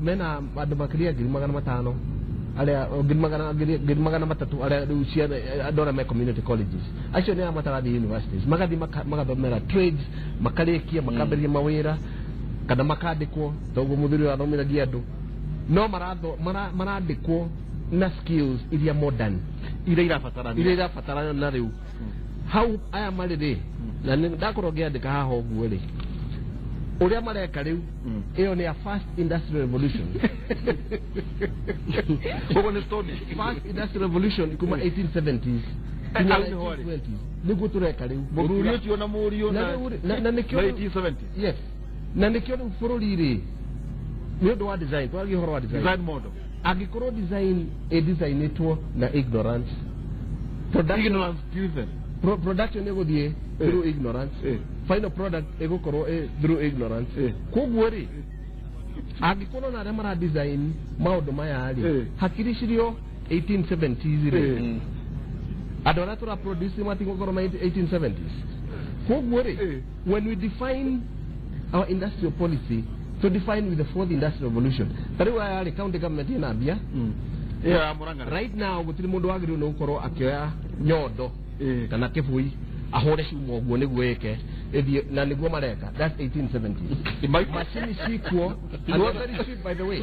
mena andũ makĩria 500,000 arĩa ngiri magana 300,000 arĩa rĩu ciana, andũ arĩa me community colleges. Acio nĩ arĩa matarathiĩ universities, magathiĩ magathomera trades, makarĩkia, makambĩrĩria mawĩra kana makandĩkwo. Toguo mũthuri ũyũ athomithagia andũ, no marandĩkwo na skills iria modern, iria irabatarania. Iria irabatarania. Na rĩu hau aya marĩ rĩ, na nĩ ndakorwo ngĩandĩka haha ũguo rĩ, ũrĩa mareka rĩu, ĩyo nĩ a first industrial revolution. Ũguo nĩ stone. First industrial revolution kuma 1870s nginya Hau nĩho rĩ. 1920s nĩguo tũreka rĩu. Mũthuri ũcio na mũriũ. Na rĩu rĩ, na nĩkĩo 1970. Yes, na nĩkĩo rĩu bũrũri rĩ, nĩ ũndũ wa design, twaragia ũhoro wa design. Design model. Angĩkorwo design ĩdesignĩtwo na ignorance, production, Ignorance driven. Production ĩgũthiĩ through ignorance, final product ĩgũkorwo through ignorance. Koguo rĩ, angĩkorwo na arĩa mara design maũndũ maya rĩ, hakiri cirio 1870s rĩ, andũ arĩa tũra produce matigũkorwo ma 1870s. Koguo rĩ, when we define our industrial policy, to define with the fourth industrial revolution, ta rĩu aya rĩ, county government ĩna mbia. Ĩyo ya Murang'a. Right now gũtirĩ mũndũ wagĩrĩirwo nĩ gũkorwo akĩoya nyondo kana kĩbui ahũre cuma ũguo nĩguo ĩke ĩthiĩ, na nĩguo mareka. That's 1870s. Macini cikuo and they're very cheap, by the way.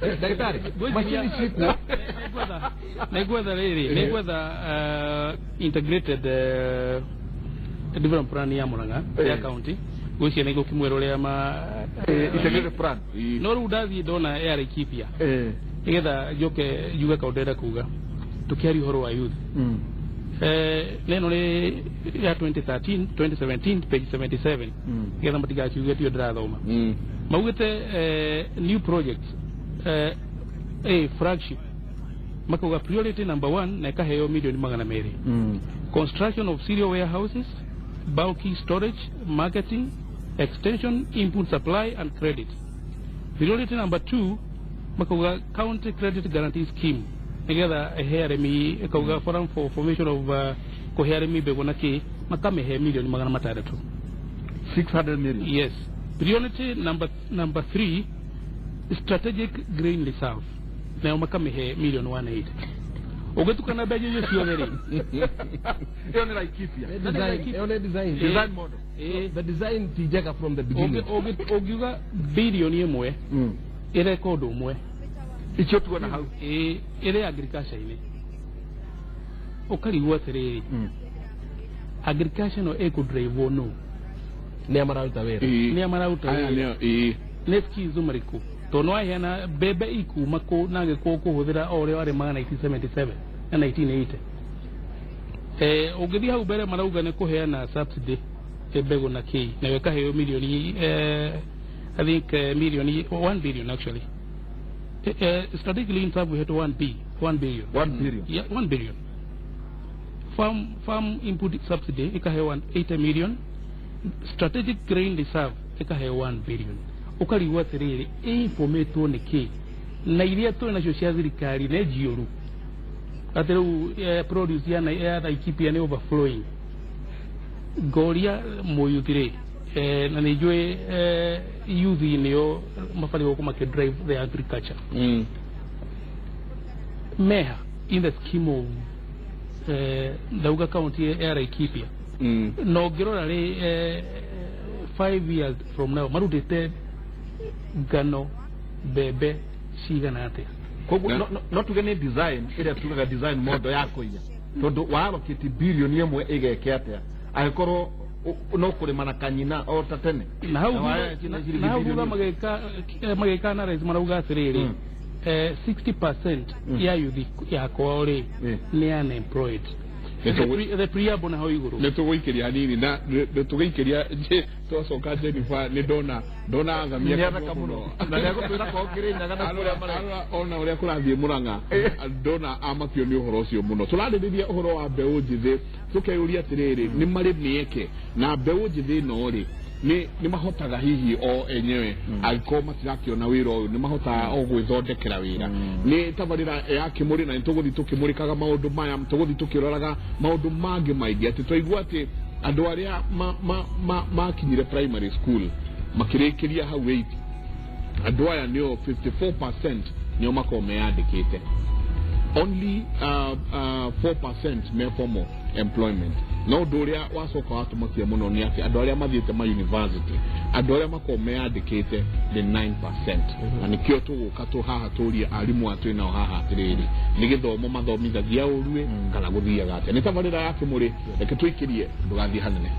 Ndagĩtarĩ, macini cikuo. Nĩngwetha rĩrĩ, nĩngwetha integrated development plan ya Murang'a ya county, gwĩciria nĩ ngũkĩmwĩra ũrĩa ma Integrated plan. No rĩu ndathiĩ ndona ya Laikipia, nĩgetha njoke njuge kaũndũ ndĩrenda kuga tũkĩaria ũhoro wa youth. Neno nĩ ya 2013 2017, page 77, nĩgetha matigakiuge tio ndĩrathoma. Maugĩte new projects, a flagship, makauga priority number one, na ĩkaheo milioni 200, construction of cereal warehouses, bulky storage, marketing, extension, input supply and credit. Priority number two, makauga county credit guarantee scheme, nigetha ĩhe arĩmi, ĩkauga forum for formation of kũhe arĩmi mbegũ na kĩ, makamĩhe milioni 600. 600 million. Yes. Priority number three, strategic grain reserve, nayo makamĩhe milioni 180. Ũgĩtukana mbeca icio ciothe rĩ, Ĩyo nĩ Laikipia. Design, ĩyo nĩ design. Design model. The design ti njega from the beginning. Ũngiuga 1 billion ĩreka ũndũ ũmwe. Icio tuona hau. Ĩ ĩrĩ agriculture-inĩ, ũkarigwo atĩrĩrĩ, agriculture no ĩkũdrive no nĩ a mararuta wĩra? Nĩ a mararuta Aya wĩra? Nĩo, ĩĩ. Nĩ skills marĩkũ? Tondũ no waheana mbembe ikuma kũ na angĩkorwo kũhũthĩra o ũrĩa warĩmaga 1977 na 1980. Ũngĩthiĩ hau mbere, marauga nĩ kũheana subsidy. Mbegũ na kĩ nayo ĩkaheo milioni, I think milioni 1 billion actually. Strategic Grain Reserve ĩhetwo 1 b 1 billion. 1 billion. Yeah, 1 billion. Farm input subsidy ĩkaheo 80 million, strategic grain reserve ĩkaheo 1 billion. Ũkarigwo atĩrĩrĩ, ĩinformatwo nĩ kĩ na iria tũrĩ nacio cia thirikari nĩ njiũru atĩ rĩu produce ya Laikipia nĩ overflowing. Ngoria mũyuthi rĩ, na nĩ njũĩ yuthi nĩo mabatiĩ gũkorwo makĩ drive the agriculture meha in the scheme of ndauga county ya Laikipia. Na ũngĩrora rĩ, 5 years from now marutĩte ngano, mbembe cigana atĩa? Koguo no tuge nĩ design ĩrĩa tugaga design model ya kũiya, tondũ wa allocate bilioni 1 ĩgeke atĩa angĩkorwo no kũrĩma na kanyina o ta tene? Na hau Na ciringi na hau thutha bilioni. Magĩka analyze marauga atĩrĩrĩ, 60% ya youth yakwa rĩ nĩ unemployed. The preamble na hau igũrũ. Nä tå gå ikä ria hanini na nä tå gä ikä ria twacoka. Jennifer, nä ndona athamia. Nĩ athaka mũno. Na nĩegũtwĩra korwo Kĩrĩnyaga na kũrĩa mareka. Ona å rä a kå rathiä må rang'a, ndona amakio nä å horo å cio må no. Tå rarä rä ria å horo wa mbeå njä tå keyå ria atä rä rä, nä marä mä eke na mbeå njä thä ĩno rĩ, nĩ mahotaga hihi o enyewe angĩkorwo matirakĩona wĩra ũyũ, nĩ mahotaga o gwĩthondekera wĩra? Nĩ tabarĩra ya Kĩmũrĩ na nĩ tũgũthiĩ tũkĩmũrĩkaga maũndũ maya, tũgũthiĩ tũkĩroraga maũndũ mangĩ maingĩ, atĩ twaigua atĩ andũ arĩa makinyire primary school makĩrĩkĩria hau 8, andũ aya nĩo 54% nĩo makoragwo meyandĩkĩte, only 4% me formal employment. No ũndũ ũrĩa wacoka watũmakia mũno nĩ atĩ andũ arĩa mathiĩte ma university, andũ arĩa makoragwo meyandĩkĩte nĩ 9%. Na nĩkĩo tũgũka tũ haha tũrie arimũ aya twĩ nao haha atĩrĩrĩ, nĩ gĩthomo mathomithagia ũruĩ kana gũthiaga atĩa? Nĩ tabarĩra ya Kĩmũrĩ, reke tũikĩrie, ndũgathiĩ hanene.